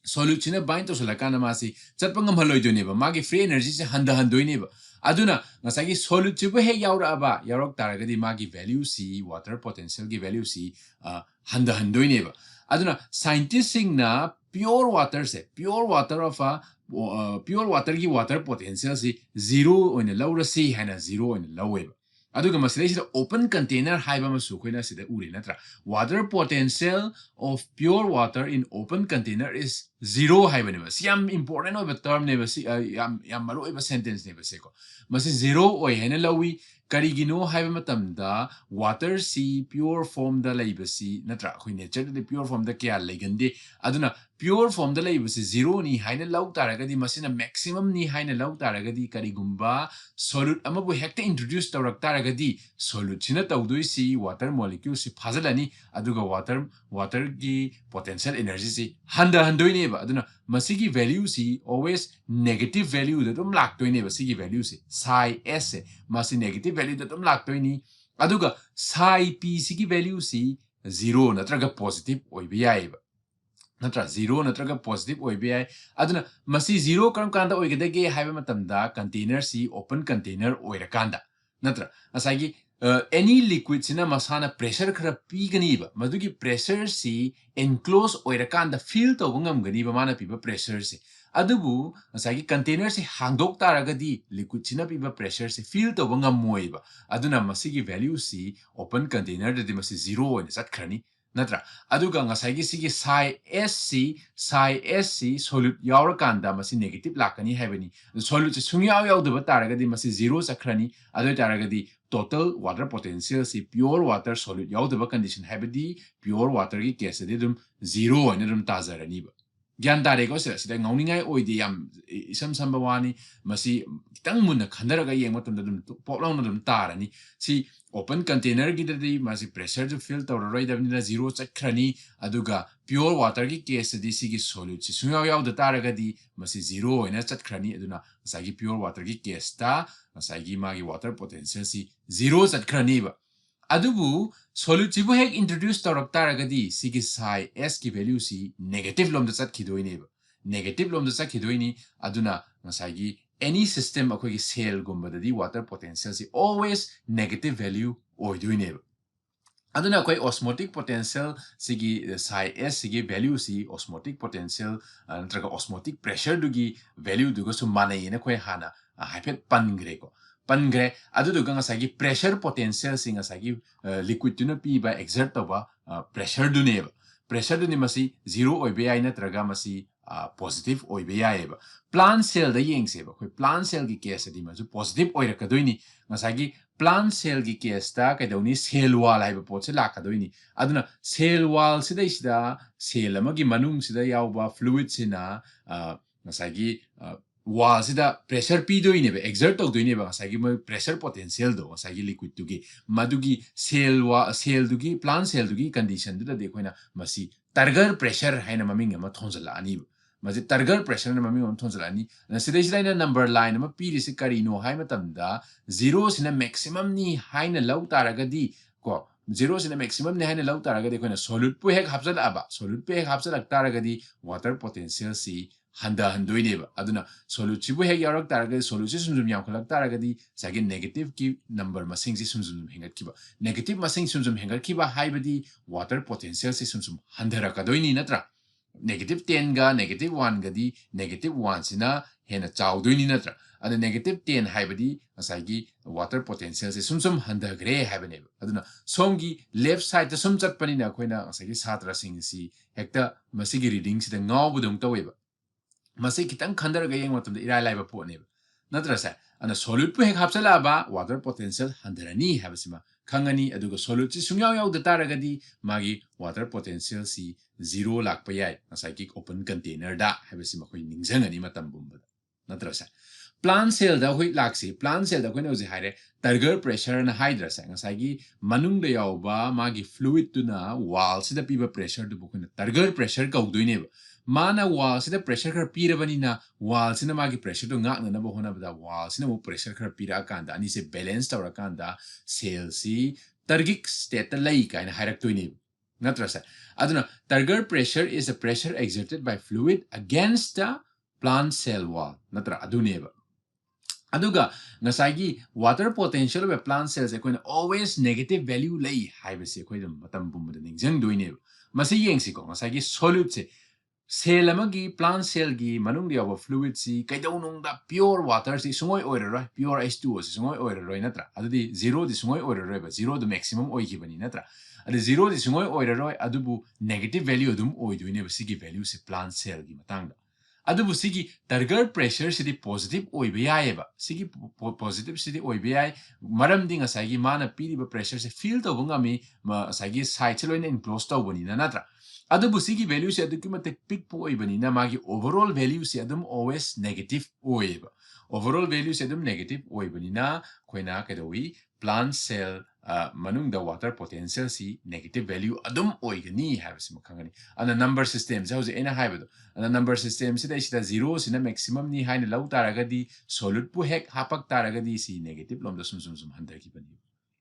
solute ꯁꯤꯅ bind ꯇꯧꯁꯜꯂꯀꯥꯟꯗ ꯃꯥꯁꯤ ꯆꯠꯄ ꯉꯝꯍꯜꯂꯣꯏꯗꯣꯏꯅꯦꯕ, ꯃꯥꯒꯤ free energy ꯁꯦ ꯍꯟꯊꯍꯟꯗꯣꯏꯅꯦꯕ꯫ ꯑꯗꯨꯅ ꯉꯁꯥꯏꯒꯤ solute ꯁꯤꯕꯨ ꯍꯦꯛ ꯌꯥꯎꯔꯛꯑꯕ, ꯌꯥꯎꯔꯛ ꯇꯥꯔꯒꯗꯤ ꯃꯥꯒꯤ value ꯁꯤ, water potential ꯒꯤ value ꯁꯤ, ꯑ, ꯍꯟꯊꯍꯟꯗꯣꯏꯅꯦꯕ꯫ ꯑꯗꯨꯅ scientist ꯁꯤꯡꯅ pure water say, pure water of a, ꯑ, pure water ꯒꯤ water potential ꯁꯤ zero ꯑꯣꯏꯅ ꯂꯧꯔꯁꯤ ꯍꯥꯏꯅ zero ꯑꯣꯏꯅ ꯂꯧꯋꯦꯕ꯫ ꯑꯗꯨꯒ ꯃꯁꯤꯗꯩꯁꯤꯗ open container ꯍꯥꯏꯕ ꯑꯃꯁꯨ ꯑꯩꯈꯣꯏꯅ ꯁꯤꯗ ꯎꯔꯦ, ꯅꯠꯇ꯭ꯔꯥ? Water potential of pure water in open container is zero ꯍꯥꯏꯕꯅꯦꯕ꯫ ꯁꯤ ꯌꯥꯝ important ꯑꯣꯏꯕ term ꯅꯦꯕ, ꯁꯤ, ꯑ, ꯌꯥꯝ, ꯌꯥꯝ ꯃꯔꯨ ꯑꯣꯏꯕ sentence ꯅꯦꯕ ꯁꯦꯀꯣ꯫ ꯃꯁꯤ zero ꯑꯣꯏ ꯍꯥꯏꯅ ꯂꯧꯏ꯫ ꯀꯔꯤꯒꯤꯅꯣ ꯍꯥꯏꯕ ꯃꯇꯝꯗ, water ꯁꯤ pure form ꯗ ꯂꯩꯕꯁꯤ, ꯅꯠꯇ꯭ꯔꯥ? ꯑꯩꯈꯣꯏ nature ꯗꯗꯤ pure form ꯗ ꯀꯌꯥ ꯂꯩꯒꯟꯗꯦ꯫ ꯑꯗꯨꯅ pure form ꯗ ꯂꯩꯕꯁꯤ zero ꯅꯤ ꯍꯥꯏꯅ ꯂꯧ ꯇꯥꯔꯒꯗꯤ, ꯃꯁꯤꯅ maximum ꯅꯤ ꯍꯥꯏꯅ ꯂꯧ ꯇꯥꯔꯒꯗꯤ, ꯀꯔꯤꯒꯨꯝꯕ solute ꯑꯃꯕꯨ ꯍꯦꯛꯇ introduce ꯇꯧꯔꯛ ꯇꯥꯔꯒꯗꯤ, solute ꯁꯤꯅ ꯇꯧꯗꯣꯏꯁꯤ water molecule ꯁꯤ ꯐꯥꯖꯤꯜꯂꯅꯤ, ꯑꯗꯨꯒ water, water ꯒꯤ potential energy ꯁꯤ ꯍꯟꯊꯍꯟꯗꯣꯏꯅꯦꯕ꯫ ꯑꯗꯨꯅ ꯃꯁꯤꯒꯤ value ꯁꯤ always negative value ꯗ ꯑꯗꯨꯝ ꯂꯥꯛꯇꯣꯏꯅꯦꯕ, ꯁꯤꯒꯤ value ꯁꯦ, psi S ꯁꯦ, ꯃꯁꯤ negative value ꯗ ꯑꯗꯨꯝ ꯂꯥꯛꯇꯣꯏꯅꯤ꯫ ꯑꯗꯨꯒ psi P ꯁꯤꯒꯤ value ꯁꯤ zero ꯅꯠꯇ꯭ꯔꯒ positive ꯑꯣꯏꯕ ꯌꯥꯏꯑꯕ, ꯅꯠꯇ꯭ꯔꯥ? Zero ꯅꯠꯇ꯭ꯔꯒ positive ꯑꯣꯏꯕ ꯌꯥꯏ꯫ ꯑꯗꯨꯅ ꯃꯁꯤ zero ꯀꯔꯝ ꯀꯥꯟꯗ ꯑꯣꯏꯒꯗꯒꯦ ꯍꯥꯏꯕ ꯃꯇꯝꯗ, container ꯁꯤ open container ꯑꯣꯏꯔꯀꯥꯟꯗ, ꯅꯠꯇ꯭ꯔꯥ? ꯉꯁꯥꯏꯒꯤ, ꯑ, any liquid ꯁꯤꯅ ꯃꯁꯥꯅ pressure ꯈꯔ ꯄꯤꯒꯅꯤꯕ, ꯃꯗꯨꯒꯤ pressure ꯁꯤ enclose ꯑꯣꯏꯔꯀꯥꯟꯗ feel ꯇꯧꯕ ꯉꯝꯒꯅꯤꯕ ꯃꯥꯅ ꯄꯤꯕ pressure ꯁꯦ꯫ ꯑꯗꯨꯕꯨ ꯉꯁꯥꯏꯒꯤ container ꯁꯦ ꯍꯥꯡꯗꯣꯛ ꯇꯥꯔꯒꯗꯤ liquid ꯁꯤꯅ ꯄꯤꯕ pressure ꯁꯦ feel ꯇꯧꯕ ꯉꯝꯃꯣꯏꯕ꯫ ꯑꯗꯨꯅ ꯃꯁꯤꯒꯤ value ꯁꯤ open container ꯗꯗꯤ ꯃꯁꯤ zero ꯑꯣꯏꯅ ꯆꯠꯈ꯭ꯔꯅꯤ, ꯅꯠꯇ꯭ꯔꯥ? ꯑꯗꯨꯒ ꯉꯁꯥꯏꯒꯤ ꯁꯤꯒꯤ psi S ꯁꯤ, psi S ꯁꯤ solute ꯌꯥꯎꯔꯀꯥꯟꯗ ꯃꯁꯤ negative ꯂꯥꯛꯀꯅꯤ ꯍꯥꯏꯕꯅꯤ꯫ ꯑꯗꯨ solute ꯁꯦ ꯁꯨꯡꯌꯥꯎ ꯌꯥꯎꯗꯕ ꯇꯥꯔꯒꯗꯤ ꯃꯁꯤ zero ꯆꯠꯈ꯭ꯔꯅꯤ꯫ ꯑꯗꯨ ꯑꯣꯏ ꯇꯥꯔꯒꯗꯤ total water potential ꯁꯤ pure water solute ꯌꯥꯎꯗꯕ condition, ꯍꯥꯏꯕꯗꯤ pure water ꯒꯤ case ꯇꯗꯤ ꯑꯗꯨꯝ zero ꯑꯣꯏꯅ ꯑꯗꯨꯝ ꯇꯥꯖꯔꯅꯤꯕ꯫ ꯒ꯭ꯌꯥꯟ ꯇꯥꯔꯦꯀꯣ? ꯁꯤꯗ ꯁꯤꯗ ꯉꯥꯎꯅꯤꯡꯉꯥꯏ ꯑꯣꯏꯗꯦ, ꯌꯥꯝ ꯏꯁꯝ ꯁꯝꯕ ꯋꯥꯅꯤ꯫ ꯃꯁꯤ ꯈꯤꯇꯪ ꯃꯨꯟꯅ ꯈꯟꯊꯔꯒ ꯌꯦꯡꯕ ꯃꯇꯝꯗ ꯑꯗꯨꯝ ꯄꯣꯞ ꯂꯥꯎꯅ ꯑꯗꯨꯝ ꯇꯥꯔꯅꯤ꯫ ꯁꯤ open container ꯒꯤꯗꯗꯤ ꯃꯥꯁꯤ pressure ꯁꯨ feel ꯇꯧꯔꯔꯣꯏꯗꯕꯅꯤꯅ zero ꯆꯠꯈ꯭ꯔꯅꯤ꯫ ꯑꯗꯨꯒ pure water ꯒꯤ case ꯇꯗꯤ ꯁꯤꯒꯤ solute ꯁꯤ ꯁꯨꯡꯌꯥꯎ ꯌꯥꯎꯗ ꯇꯥꯔꯒꯗꯤ ꯃꯁꯤ zero ꯑꯣꯏꯅ ꯆꯠꯈ꯭ꯔꯅꯤ꯫ ꯑꯗꯨꯅ ꯉꯁꯥꯏꯒꯤ pure water ꯒꯤ case ꯇ ꯉꯁꯥꯏꯒꯤ ꯃꯥꯒꯤ water potential ꯁꯤ zero ꯆꯠꯈ꯭ꯔꯅꯤꯕ꯫ ꯑꯗꯨꯕꯨ solute ꯁꯤꯕꯨ ꯍꯦꯛ introduce ꯇꯧꯔꯛ ꯇꯥꯔꯒꯗꯤ ꯁꯤꯒꯤ psi s ꯀꯤ value ꯁꯤ negative ꯂꯣꯝꯗ ꯆꯠꯈꯤꯗꯣꯏꯅꯦꯕ꯫ Negative ꯂꯣꯝꯗ ꯆꯠꯈꯤꯗꯣꯏꯅꯤ꯫ ꯑꯗꯨꯅ ꯉꯁꯥꯏꯒꯤ any system, ꯑꯩꯈꯣꯏꯒꯤ cell ꯒꯨꯝꯕꯗꯗꯤ water potential ꯁꯤ always negative value ꯑꯣꯏꯗꯣꯏꯅꯦꯕ꯫ ꯑꯗꯨꯅ ꯑꯩꯈꯣꯏ osmotic potential ꯁꯤꯒꯤ psi s ꯁꯤꯒꯤ value ꯁꯤ osmotic potential, ꯑ, ꯅꯠꯇ꯭ꯔꯒ osmotic pressure ꯗꯨꯒꯤ value ꯗꯨꯒꯁꯨ ꯃꯥꯟꯅꯩꯌꯦꯅ ꯑꯩꯈꯣꯏ ꯍꯥꯟꯅ, ꯑ, ꯍꯥꯏꯐꯦꯠ ꯄꯟꯈ꯭ꯔꯦꯀꯣ꯫ ꯄꯟꯈ꯭ꯔꯦ꯫ ꯑꯗꯨꯗꯨꯒ ꯉꯁꯥꯏꯒꯤ pressure potential ꯁꯤ ꯉꯁꯥꯏꯒꯤ, ꯑ, liquid ꯇꯨꯅ ꯄꯤꯕ, exert ꯇꯧꯕ, ꯑ, pressure ꯗꯨꯅꯦꯕ꯫ Pressure ꯗꯨꯅꯤ꯫ ꯃꯁꯤ zero ꯑꯣꯏꯕ ꯌꯥꯏ, ꯅꯠꯇ꯭ꯔꯒ ꯃꯁꯤ, ꯑ, positive ꯑꯣꯏꯕ ꯌꯥꯏꯑꯕ꯫ Plant cell ꯗ ꯌꯦꯡꯁꯦꯕ꯫ ꯑꯩꯈꯣꯏ plant cell ꯒꯤ case ꯇꯗꯤ ꯃꯁꯨ positive ꯑꯣꯏꯔꯛꯀꯗꯣꯏꯅꯤ꯫ ꯉꯁꯥꯏꯒꯤ plant cell ꯒꯤ case ꯇ ꯀꯩꯗꯧꯅꯤ? Cell wall ꯍꯥꯏꯕ ꯄꯣꯠꯁꯦ ꯂꯥꯛꯀꯗꯣꯏꯅꯤ꯫ ꯑꯗꯨꯅ cell wall ꯁꯤꯗꯩꯁꯤꯗ cell ꯑꯃꯒꯤ ꯃꯅꯨꯡꯁꯤꯗ ꯌꯥꯎꯕ fluid ꯁꯤꯅ, ꯑ, ꯉꯁꯥꯏꯒꯤ, ꯑ, wall ꯁꯤꯗ pressure ꯄꯤꯗꯣꯏꯅꯦꯕ, exert ꯇꯧꯗꯣꯏꯅꯦꯕ ꯉꯁꯥꯏꯒꯤ ꯃꯣꯏ pressure potential ꯗꯣ, ꯉꯁꯥꯏꯒꯤ liquid ꯇꯨꯒꯤ꯫ ꯃꯗꯨꯒꯤ cell wa-, cell ꯗꯨꯒꯤ, plant cell ꯗꯨꯒꯤ condition ꯗꯨꯗꯗꯤ ꯑꯩꯈꯣꯏꯅ ꯃꯁꯤ turgor pressure ꯍꯥꯏꯅ ꯃꯃꯤꯡ ꯑꯃ ꯊꯣꯟꯖꯜꯂꯛꯑꯅꯤꯕ꯫ ꯃꯁꯤ turgor pressure ꯍꯥꯏꯅ ꯃꯃꯤꯡ ꯑꯃ ꯊꯣꯟꯖꯜꯂꯛꯑꯅꯤ꯫ ꯑꯗꯨꯅ ꯁꯤꯗꯩꯁꯤꯗ ꯑꯩꯅ number line ꯑꯃ ꯄꯤꯔꯤꯁꯤ ꯀꯔꯤꯅꯣ ꯍꯥꯏ ꯃꯇꯝꯗ, zero ꯁꯤꯅ maximum ꯅꯤ ꯍꯥꯏꯅ ꯂꯧ ꯇꯥꯔꯒꯗꯤ, ꯀꯣ, zero ꯁꯤꯅ maximum ꯅꯤ ꯍꯥꯏꯅ ꯂꯧ ꯇꯥꯔꯒꯗꯤ ꯑꯩꯈꯣꯏꯅ solute ꯄꯨ ꯍꯦꯛ ꯍꯥꯞꯆꯜꯂꯛꯑꯕ, solute ꯄꯨ ꯍꯦꯛ ꯍꯥꯞꯆꯜꯂꯛ ꯇꯥꯔꯒꯗꯤ water potential ꯁꯤ ꯍꯟꯊꯍꯟꯗꯣꯏꯅꯦꯕ꯫ ꯑꯗꯨꯅ solute ꯁꯤꯕꯨ ꯍꯦꯛ ꯌꯥꯎꯔꯛ ꯇꯥꯔꯒꯗꯤ, solute ꯁꯤ ꯁꯨꯝ ꯁꯨꯝ ꯌꯥꯝꯈꯠꯂꯛ ꯇꯥꯔꯒꯗꯤ ꯉꯁꯥꯏꯒꯤ negative ꯀꯤ number ꯃꯁꯤꯡꯁꯤ ꯁꯨꯝ ꯁꯨꯝ ꯁꯨꯝ ꯍꯦꯟꯒꯠꯈꯤꯕ꯫ Negative ꯃꯁꯤꯡ ꯁꯨꯝ ꯁꯨꯝ ꯍꯦꯟꯒꯠꯈꯤꯕ ꯍꯥꯏꯕꯗꯤ water potential ꯁꯤ ꯁꯨꯝ ꯁꯨꯝ ꯍꯟꯊꯔꯛꯀꯗꯣꯏꯅꯤ, ꯅꯠꯇ꯭ꯔꯥ? Negative ten ꯒ negative one ꯒꯗꯤ negative one ꯁꯤꯅ ꯍꯦꯟꯅ ꯆꯥꯎꯗꯣꯏꯅꯤ, ꯅꯠꯇ꯭ꯔꯥ? ꯑꯗ negative ten ꯍꯥꯏꯕꯗꯤ ꯉꯁꯥꯏꯒꯤ water potential ꯁꯦ ꯁꯨꯝ ꯁꯨꯝ ꯍꯟꯊꯈ꯭ꯔꯦ ꯍꯥꯏꯕꯅꯦꯕ꯫ ꯑꯗꯨꯅ ꯁꯣꯝꯒꯤ left side ꯇ ꯁꯨꯝ ꯆꯠꯄꯅꯤꯅ ꯑꯩꯈꯣꯏꯅ ꯉꯁꯥꯏꯒꯤ ꯁꯥꯇ꯭ꯔꯁꯤꯡꯁꯤ ꯍꯦꯛꯇ ꯃꯁꯤꯒꯤ reading ꯁꯤꯗ ꯉꯥꯎꯕꯗꯧꯅ ꯇꯧꯋꯦꯕ꯫ ꯃꯁꯤ ꯈꯤꯇꯪ ꯈꯟꯊꯔꯒ ꯌꯦꯡꯕ ꯃꯇꯝꯗ ꯏꯔꯥꯏ ꯂꯥꯏꯕ ꯄꯣꯠꯅꯦꯕ, ꯅꯠꯇ꯭ꯔꯁꯦ? ꯑꯗꯨꯅ solute ꯄꯨ ꯍꯦꯛ ꯍꯥꯞꯆꯜꯂꯛꯑꯕ water potential ꯍꯟꯊꯔꯅꯤ ꯍꯥꯏꯕꯁꯤꯃ ꯈꯪꯉꯅꯤ꯫ ꯑꯗꯨꯒ solute ꯁꯤ ꯁꯨꯡꯌꯥꯎ ꯌꯥꯎꯗ ꯇꯥꯔꯒꯗꯤ ꯃꯥꯒꯤ water potential ꯁꯤ zero ꯂꯥꯛꯄ ꯌꯥꯏ, ꯉꯁꯥꯏꯒꯤ open container ꯗ ꯍꯥꯏꯕꯁꯤ ꯃꯈꯣꯏ ꯅꯤꯡꯁꯤꯡꯉꯅꯤ ꯃꯇꯝ ꯄꯨꯝꯕꯗ꯫ ꯅꯠꯇ꯭ꯔꯁꯦ? Plant cell ꯗ ꯑꯩꯈꯣꯏ ꯂꯥꯛꯁꯤ꯫ Plant cell ꯗ ꯑꯩꯈꯣꯏꯅ ꯍꯧꯖꯤꯛ ꯍꯥꯏꯔꯦ, turgor pressure ꯅ ꯍꯥꯏꯗ꯭ꯔꯁꯦ? ꯉꯁꯥꯏꯒꯤ ꯃꯅꯨꯡꯗ ꯌꯥꯎꯕ ꯃꯥꯒꯤ fluid ꯇꯨꯅ wall ꯁꯤꯗ ꯄꯤꯕ pressure ꯗꯨꯕꯨ ꯑꯩꯈꯣꯏꯅ turgor pressure ꯀꯧꯗꯣꯏꯅꯦꯕ꯫ ꯃꯥꯅ wall ꯁꯤꯗ pressure ꯈꯔ ꯄꯤꯔꯕꯅꯤꯅ, wall ꯁꯤꯅ ꯃꯥꯒꯤ pressure ꯗꯨ ꯉꯥꯛꯅꯅꯕ ꯍꯣꯠꯅꯕꯗ, wall ꯁꯤꯅ ꯑꯃꯨꯛ pressure ꯈꯔ ꯄꯤꯔꯛꯑꯀꯥꯟꯗ, ꯑꯅꯤꯁꯦ balance ꯇꯧꯔꯀꯥꯟꯗ cell ꯁꯤ turgid state ꯇ ꯂꯩ ꯀꯥꯏꯅ ꯍꯥꯏꯔꯛꯇꯣꯏꯅꯦꯕ꯫ ꯅꯠꯇ꯭ꯔꯁꯦ? ꯑꯗꯨꯅ turgor pressure is a pressure exerted by fluid against the plant cell wall, ꯅꯠꯇ꯭ꯔꯥ? ꯑꯗꯨꯅꯦꯕ꯫ ꯑꯗꯨꯒ ꯉꯁꯥꯏꯒꯤ water potential of a plant cell ꯁꯦ ꯑꯩꯈꯣꯏꯅ always negative value ꯂꯩ ꯍꯥꯏꯕꯁꯦ ꯑꯩꯈꯣꯏ ꯑꯗꯨꯝ ꯃꯇꯝ ꯄꯨꯝꯕꯗ ꯅꯤꯡꯁꯤꯡꯗꯣꯏꯅꯦꯕ꯫ ꯃꯁꯤ ꯌꯦꯡꯁꯤꯀꯣ, ꯉꯁꯥꯏꯒꯤ solute ꯁꯦ, cell ꯑꯃꯒꯤ, plant cell ꯒꯤ ꯃꯅꯨꯡꯗ ꯌꯥꯎꯕ fluid ꯁꯤ ꯀꯩꯗꯧꯅꯨꯡꯗ pure water ꯁꯤ ꯁꯨꯡꯑꯣꯏ ꯑꯣꯏꯔꯔꯣꯏ, pure H two O ꯁꯤ ꯁꯨꯡꯑꯣꯏ ꯑꯣꯏꯔꯔꯣꯏ, ꯅꯠꯇ꯭ꯔꯥ? ꯑꯗꯨꯗꯤ zero ꯗꯤ ꯁꯨꯡꯑꯣꯏ ꯑꯣꯏꯔꯔꯣꯏꯕ, zero ꯗꯨ maximum ꯑꯣꯏꯈꯤꯕꯅꯤ, ꯅꯠꯇ꯭ꯔꯥ? ꯑꯗꯨ zero ꯗꯤ ꯁꯨꯡꯑꯣꯏ ꯑꯣꯏꯔꯔꯣꯏ, ꯑꯗꯨꯕꯨ negative value ꯑꯗꯨꯝ ꯑꯣꯏꯗꯣꯏꯅꯦꯕ ꯁꯤꯒꯤ value ꯁꯦ plant cell ꯒꯤ ꯃꯇꯥꯡꯗ꯫ ꯑꯗꯨꯕꯨ ꯁꯤꯒꯤ turgor pressure ꯁꯤꯗꯤ positive ꯑꯣꯏꯕ ꯌꯥꯏꯑꯕ꯫ ꯁꯤꯒꯤ ꯄꯣ-, positive ꯁꯤꯗꯤ ꯑꯣꯏꯕ ꯌꯥꯏ, ꯃꯔꯝꯗꯤ ꯉꯁꯥꯏꯒꯤ ꯃꯥꯅ ꯄꯤꯔꯤꯕ pressure ꯁꯦ feel ꯇꯧꯕ ꯉꯝꯃꯤ, ꯃ-, ꯉꯁꯥꯏꯒꯤ side ꯁꯦ ꯂꯣꯏꯅ enclose ꯇꯧꯕꯅꯤꯅ, ꯅꯠꯇ꯭ꯔꯥ? ꯑꯗꯨꯕꯨ ꯁꯤꯒꯤ value ꯁꯦ ꯑꯗꯨꯛꯀꯤ ꯃꯇꯤꯛ ꯄꯤꯛꯄ ꯑꯣꯏꯕꯅꯤꯅ ꯃꯥꯒꯤ overall value ꯁꯦ ꯑꯗꯨꯝ always negative ꯑꯣꯏꯌꯦꯕ꯫ Overall value ꯁꯦ ꯑꯗꯨꯝ negative ꯑꯣꯏꯕꯅꯤꯅ ꯑꯩꯈꯣꯏꯅ ꯀꯩꯗꯧꯏ? Plant cell, ꯑ, ꯃꯅꯨꯡꯗ water potential ꯁꯤ negative value ꯑꯗꯨꯝ ꯑꯣꯏꯒꯅꯤ ꯍꯥꯏꯕꯁꯤꯃ ꯈꯪꯒꯅꯤ꯫ ꯑꯗꯨꯅ number system ꯁꯦ ꯍꯧꯖꯤꯛ ꯑꯩꯅ ꯍꯥꯏꯕꯗꯣ, ꯑꯗꯨꯅ number system ꯁꯤꯗꯩꯁꯤꯗ zero ꯁꯤꯅ maximum ꯅꯤ ꯍꯥꯏꯅ ꯂꯧ ꯇꯥꯔꯒꯗꯤ, solute ꯄꯨ ꯍꯦꯛ ꯍꯥꯞꯄꯛ ꯇꯥꯔꯒꯗꯤ ꯁꯤ negative ꯂꯣꯝꯗ ꯁꯨꯝ ꯁꯨꯝ ꯁꯨꯝ ꯍꯟꯊꯈꯤꯕꯅꯤ꯫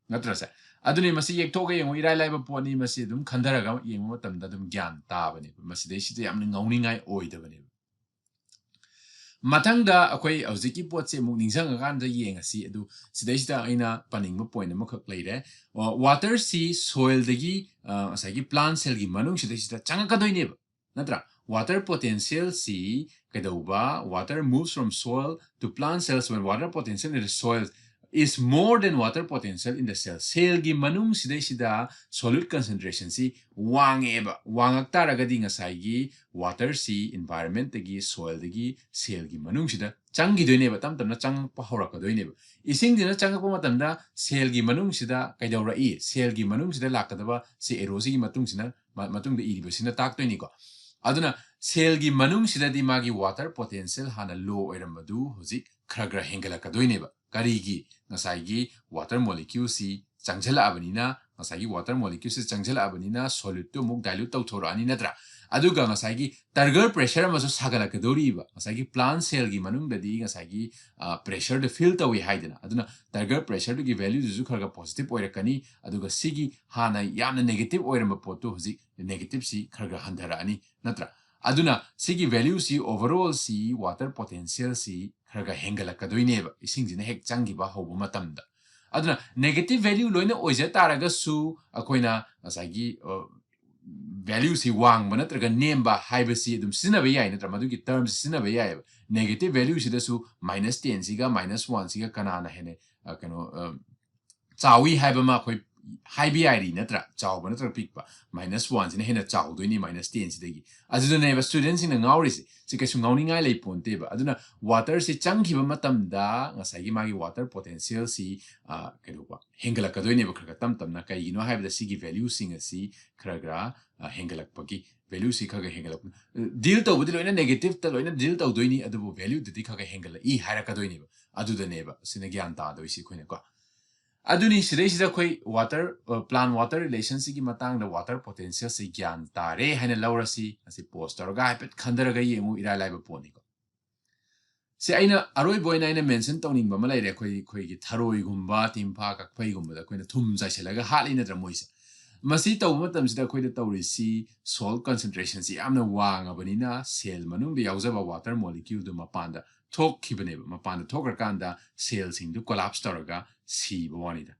ꯅꯠꯇ꯭ꯔꯁꯦ? ꯑꯗꯨꯅꯤ, ꯃꯁꯤ ꯌꯦꯛꯊꯣꯛꯑꯒ ꯌꯦꯡꯉꯨ, ꯏꯔꯥꯏ ꯂꯥꯏꯕ ꯄꯣꯠꯅꯤ꯫ ꯃꯁꯤ ꯑꯗꯨꯝ ꯈꯟꯊꯔꯒ ꯌꯦꯡꯕ ꯃꯇꯝꯗ ꯑꯗꯨꯝ ꯒ꯭ꯌꯥꯟ ꯇꯥꯕꯅꯦꯕ꯫ ꯃꯁꯤꯗꯩꯁꯤꯗ ꯌꯥꯝꯅ ꯉꯥꯎꯅꯤꯡꯉꯥꯏ ꯑꯣꯏꯗꯕꯅꯦꯕ꯫ ꯃꯊꯪꯗ ꯑꯩꯈꯣꯏ ꯍꯧꯖꯤꯛꯀꯤ ꯄꯣꯠꯁꯦ ꯑꯃꯨꯛ ꯅꯤꯡꯁꯤꯡꯉꯀꯥꯟꯗ ꯌꯦꯡꯉꯁꯤ꯫ ꯑꯗꯨ ꯁꯤꯗꯩꯁꯤꯗ ꯑꯩꯅ ꯄꯟꯅꯤꯡꯕ point ꯑꯃꯈꯛ ꯂꯩꯔꯦ꯫ ꯑ, water ꯁꯤ soil ꯗꯒꯤ, ꯑ, ꯉꯁꯥꯏꯒꯤ plant cell ꯒꯤ ꯃꯅꯨꯡꯁꯤꯗꯩꯁꯤꯗ ꯆꯪꯉꯛꯀꯗꯣꯏꯅꯦꯕ, ꯅꯠꯇ꯭ꯔꯥ? Water potential ꯁꯤ ꯀꯩꯗꯧꯕ? Water moves from soil to plant cells when water potential in the soil is more than water potential in the cell. Cellꯒꯤ ꯃꯅꯨꯡꯁꯤꯗꯩꯁꯤꯗ solute concentrationꯁꯤ ꯋꯥꯡꯉꯦꯕ꯫ ꯋꯥꯡꯉꯛ ꯇꯥꯔꯒꯗꯤ ꯉꯁꯥꯏꯒꯤ waterꯁꯤ environmentꯇꯒꯤ, soilꯗꯒꯤ cellꯒꯤ ꯃꯅꯨꯡꯁꯤꯗ ꯆꯪꯈꯤꯗꯣꯏꯅꯦꯕ, ꯇꯞ ꯇꯞꯅ ꯆꯪꯉꯛꯄ ꯍꯧꯔꯛꯀꯗꯣꯏꯅꯦꯕ꯫ ꯏꯁꯤꯡꯁꯤꯅ ꯆꯪꯉꯛꯄ ꯃꯇꯝꯗ cellꯒꯤ ꯃꯅꯨꯡꯁꯤꯗ ꯀꯩꯗꯧꯔꯛꯏ? Cellꯒꯤ ꯃꯅꯨꯡꯁꯤꯗ ꯂꯥꯛꯀꯗꯕ ꯁꯤ arrowꯁꯤꯒꯤ ꯃꯇꯨꯡꯁꯤꯅ, ꯃ-, ꯃꯇꯨꯡꯗ ꯏꯔꯤꯕꯁꯤꯅ ꯇꯥꯛꯇꯣꯏꯅꯤꯀꯣ꯫ ꯑꯗꯨꯅ cellꯒꯤ ꯃꯅꯨꯡꯁꯤꯗꯗꯤ ꯃꯥꯒꯤ water potential ꯍꯥꯟꯅ low ꯑꯣꯏꯔꯝꯕꯗꯨ ꯍꯧꯖꯤꯛ ꯈꯔ ꯈꯔ ꯍꯦꯟꯒꯠꯂꯛꯀꯗꯣꯏꯅꯦꯕ꯫ ꯀꯔꯤꯒꯤ? ꯉꯁꯥꯏꯒꯤ water moleculeꯁꯤ ꯆꯪꯁꯤꯜꯂꯛꯑꯕꯅꯤꯅ, ꯉꯁꯥꯏꯒꯤ water moleculeꯁꯤ ꯆꯪꯁꯤꯜꯂꯛꯑꯕꯅꯤꯅ soluteꯇꯨ ꯑꯃꯨꯛ dilute ꯇꯧꯊꯣꯔꯛꯑꯅꯤ, ꯅꯠꯇ꯭ꯔꯥ? ꯑꯗꯨꯒ ꯉꯁꯥꯏꯒꯤ turgor pressure ꯑꯃꯁꯨ ꯁꯥꯒꯠꯂꯛꯀꯗꯧꯔꯤꯕ꯫ ꯉꯁꯥꯏꯒꯤ plant cellꯒꯤ ꯃꯅꯨꯡꯗꯗꯤ ꯉꯁꯥꯏꯒꯤ, ꯑ, pressureꯗꯨ feel ꯇꯧꯏ ꯍꯥꯏꯗꯅ꯫ ꯑꯗꯨꯅ turgor pressureꯗꯨꯒꯤ valueꯗꯨꯁꯨ ꯈꯔ ꯈꯔ positive ꯑꯣꯏꯔꯛꯀꯅꯤ꯫ ꯑꯗꯨꯒ ꯁꯤꯒꯤ ꯍꯥꯟꯅ ꯌꯥꯝꯅ negative ꯑꯣꯏꯔꯝꯕ ꯄꯣꯠꯇꯨ ꯍꯧꯖꯤꯛ negativeꯁꯤ ꯈꯔ ꯈꯔ ꯍꯟꯊꯔꯛꯑꯅꯤ, ꯅꯠꯇ꯭ꯔꯥ? ꯑꯗꯨꯅ ꯁꯤꯒꯤ valueꯁꯤ, overallꯁꯤ, water potentialꯁꯤ ꯈꯔ ꯈꯔ ꯍꯦꯟꯒꯠꯂꯛꯀꯗꯣꯏꯅꯦꯕ, ꯏꯁꯤꯡꯁꯤꯅ ꯍꯦꯛ ꯆꯪꯈꯤꯕ ꯍꯧꯕ ꯃꯇꯝꯗ꯫ ꯑꯗꯨꯅ negative value ꯂꯣꯏꯅ ꯑꯣꯏꯖ ꯇꯥꯔꯒꯁꯨ ꯑꯩꯈꯣꯏꯅ ꯉꯁꯥꯏꯒꯤ, ꯑ, valueꯁꯤ ꯋꯥꯡꯕ ꯅꯠꯇ꯭ꯔꯒ ꯅꯦꯝꯕ ꯍꯥꯏꯕꯁꯤ ꯑꯗꯨꯝ ꯁꯤꯖꯤꯟꯅꯕ ꯌꯥꯏ, ꯅꯠꯇ꯭ꯔꯥ? ꯃꯗꯨꯒꯤ term ꯁꯤꯖꯤꯟꯅꯕ ꯌꯥꯏꯑꯕ꯫ Negative valueꯁꯤꯗꯁꯨ minus tenꯁꯤꯒ minus oneꯁꯤꯒ ꯀꯅꯥꯅ ꯍꯦꯟꯅ, ꯑ, ꯀꯩꯅꯣ, ꯑ, ꯆꯥꯎꯏ ꯍꯥꯏꯕ ꯑꯃ ꯑꯩꯈꯣꯏ ꯍꯥꯏꯕ ꯌꯥꯏꯔꯤ, ꯅꯠꯇ꯭ꯔꯥ? ꯆꯥꯎꯕ ꯅꯠꯇ꯭ꯔꯒ ꯄꯤꯛꯄ? Minus oneꯁꯤꯅ ꯍꯦꯟꯅ ꯆꯥꯎꯗꯣꯏꯅꯤ minus tenꯁꯤꯗꯒꯤ꯫ ꯑꯗꯨꯗꯅꯦꯕ studentꯁꯤꯡꯅ ꯉꯥꯎꯔꯤꯁꯦ꯫ ꯁꯤ ꯀꯩꯁꯨ ꯉꯥꯎꯅꯤꯡꯉꯥꯏ ꯂꯩ ꯄꯣꯟꯇꯦꯕ꯫ ꯑꯗꯨꯅ waterꯁꯤ ꯆꯪꯈꯤꯕ ꯃꯇꯝꯗ ꯉꯁꯥꯏꯒꯤ ꯃꯥꯒꯤ water potentialꯁꯤ, ꯑ, ꯀꯩꯗꯧꯕ? ꯍꯦꯟꯒꯠꯂꯛꯀꯗꯣꯏꯅꯦꯕ ꯈꯔ ꯈꯔ ꯇꯞ ꯇꯞꯅ꯫ ꯀꯩꯒꯤꯅꯣ ꯍꯥꯏꯕꯗ ꯁꯤꯒꯤ valueꯁꯤꯡ ꯑꯁꯤ ꯈꯔ ꯈꯔ, ꯑ, ꯍꯦꯟꯒꯠꯂꯛꯄꯒꯤ, valueꯁꯤ ꯈꯔ ꯈꯔ ꯍꯦꯟꯒꯠꯂꯛꯄ꯫ Deal ꯇꯧꯕꯗꯤ ꯂꯣꯏꯅ negativeꯇ ꯂꯣꯏꯅ deal ꯇꯧꯗꯣꯏꯅꯤ, ꯑꯗꯨꯕꯨ valueꯗꯨꯗꯤ ꯈꯔ ꯈꯔ ꯍꯦꯟꯒꯠꯂꯛꯏ ꯍꯥꯏꯔꯛꯀꯗꯣꯏꯅꯦꯕ꯫ ꯑꯗꯨꯗꯅꯦꯕ ꯁꯤꯅ ꯒ꯭ꯌꯥꯟ ꯇꯥꯗꯣꯏꯁꯤ ꯑꯩꯈꯣꯏꯅꯀꯣ꯫ ꯑꯗꯨꯅꯤ, ꯁꯤꯗꯩꯁꯤꯗ ꯑꯩꯈꯣꯏ water, ꯑ, plant water relationꯁꯤꯒꯤ ꯃꯇꯥꯡꯗ water potentialꯁꯤ ꯒ꯭ꯌꯥꯟ ꯇꯥꯔꯦ ꯍꯥꯏꯅ ꯂꯧꯔꯁꯤ꯫ ꯑꯁꯤ pause ꯇꯧꯔꯒ ꯍꯥꯏꯐꯦꯠ ꯈꯟꯊꯔꯒ ꯌꯦꯡꯉꯨ, ꯏꯔꯥꯏ ꯂꯥꯏꯕ ꯄꯣꯠꯅꯤꯀꯣ꯫ ꯁꯤ ꯑꯩꯅ ꯑꯔꯣꯏꯕ ꯑꯣꯏꯅ ꯑꯩꯅ mention ꯇꯧꯅꯤꯡꯕ ꯑꯃ ꯂꯩꯔꯦ, ꯑꯩꯈꯣꯏ, ꯑꯩꯈꯣꯏꯒꯤ ꯊꯔꯣꯏꯒꯨꯝꯕ, ꯇꯤꯝꯐꯥ, ꯀꯛꯐꯩꯒꯨꯝꯕꯗ ꯑꯩꯈꯣꯏꯅ ꯊꯨꯝ ꯆꯥꯏꯁꯤꯜꯂꯒ ꯍꯥꯠꯂꯤ, ꯅꯠꯇ꯭ꯔꯥ, ꯃꯣꯏꯁꯦ? ꯃꯁꯤ ꯇꯧꯕ ꯃꯇꯝꯁꯤꯗ ꯑꯩꯈꯣꯏꯗ ꯇꯧꯔꯤꯁꯤ salt concentrationꯁꯤ ꯌꯥꯝꯅ ꯋꯥꯡꯉꯕꯅꯤꯅ cell ꯃꯅꯨꯡꯗ ꯌꯥꯎꯖꯕ water moleculeꯗꯨ ꯃꯄꯥꯟꯗ ꯊꯣꯛꯈꯤꯕꯅꯦꯕ꯫ ꯃꯄꯥꯟꯗ ꯊꯣꯛꯈ꯭ꯔꯀꯥꯟꯗ cellꯁꯤꯡꯗꯨ collapse ꯇꯧꯔꯒ ꯁꯤꯕ ꯋꯥꯅꯤꯗ꯫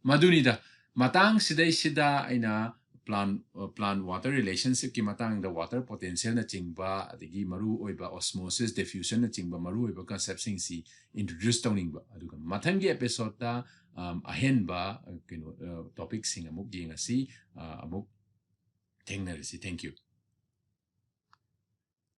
ꯃꯗꯨꯅꯤꯗ, ꯃꯇꯥꯡꯁꯤꯗꯩꯁꯤꯗ ꯑꯩꯅ plant plant water relationshipꯀꯤ ꯃꯇꯥꯡꯗ, water potentialꯅꯆꯤꯡꯕ, ꯑꯗꯒꯤ ꯃꯔꯨ ꯑꯣꯏꯕ osmosis diffusionꯅꯆꯤꯡꯕ ꯃꯔꯨ ꯑꯣꯏꯕ conceptꯁꯤꯡꯁꯤ introduce ꯇꯧꯅꯤꯡꯕ꯫ ꯑꯗꯨꯒ ꯃꯊꯪꯒꯤ episodeꯇ ꯑꯍꯦꯟꯕ ꯀꯩꯅꯣ topicꯁꯤꯡ ꯑꯃꯨꯛ ꯌꯦꯡꯉꯁꯤ꯫ ꯑꯃꯨꯛ ꯊꯦꯡꯅꯔꯁꯤ꯫ Thank you꯫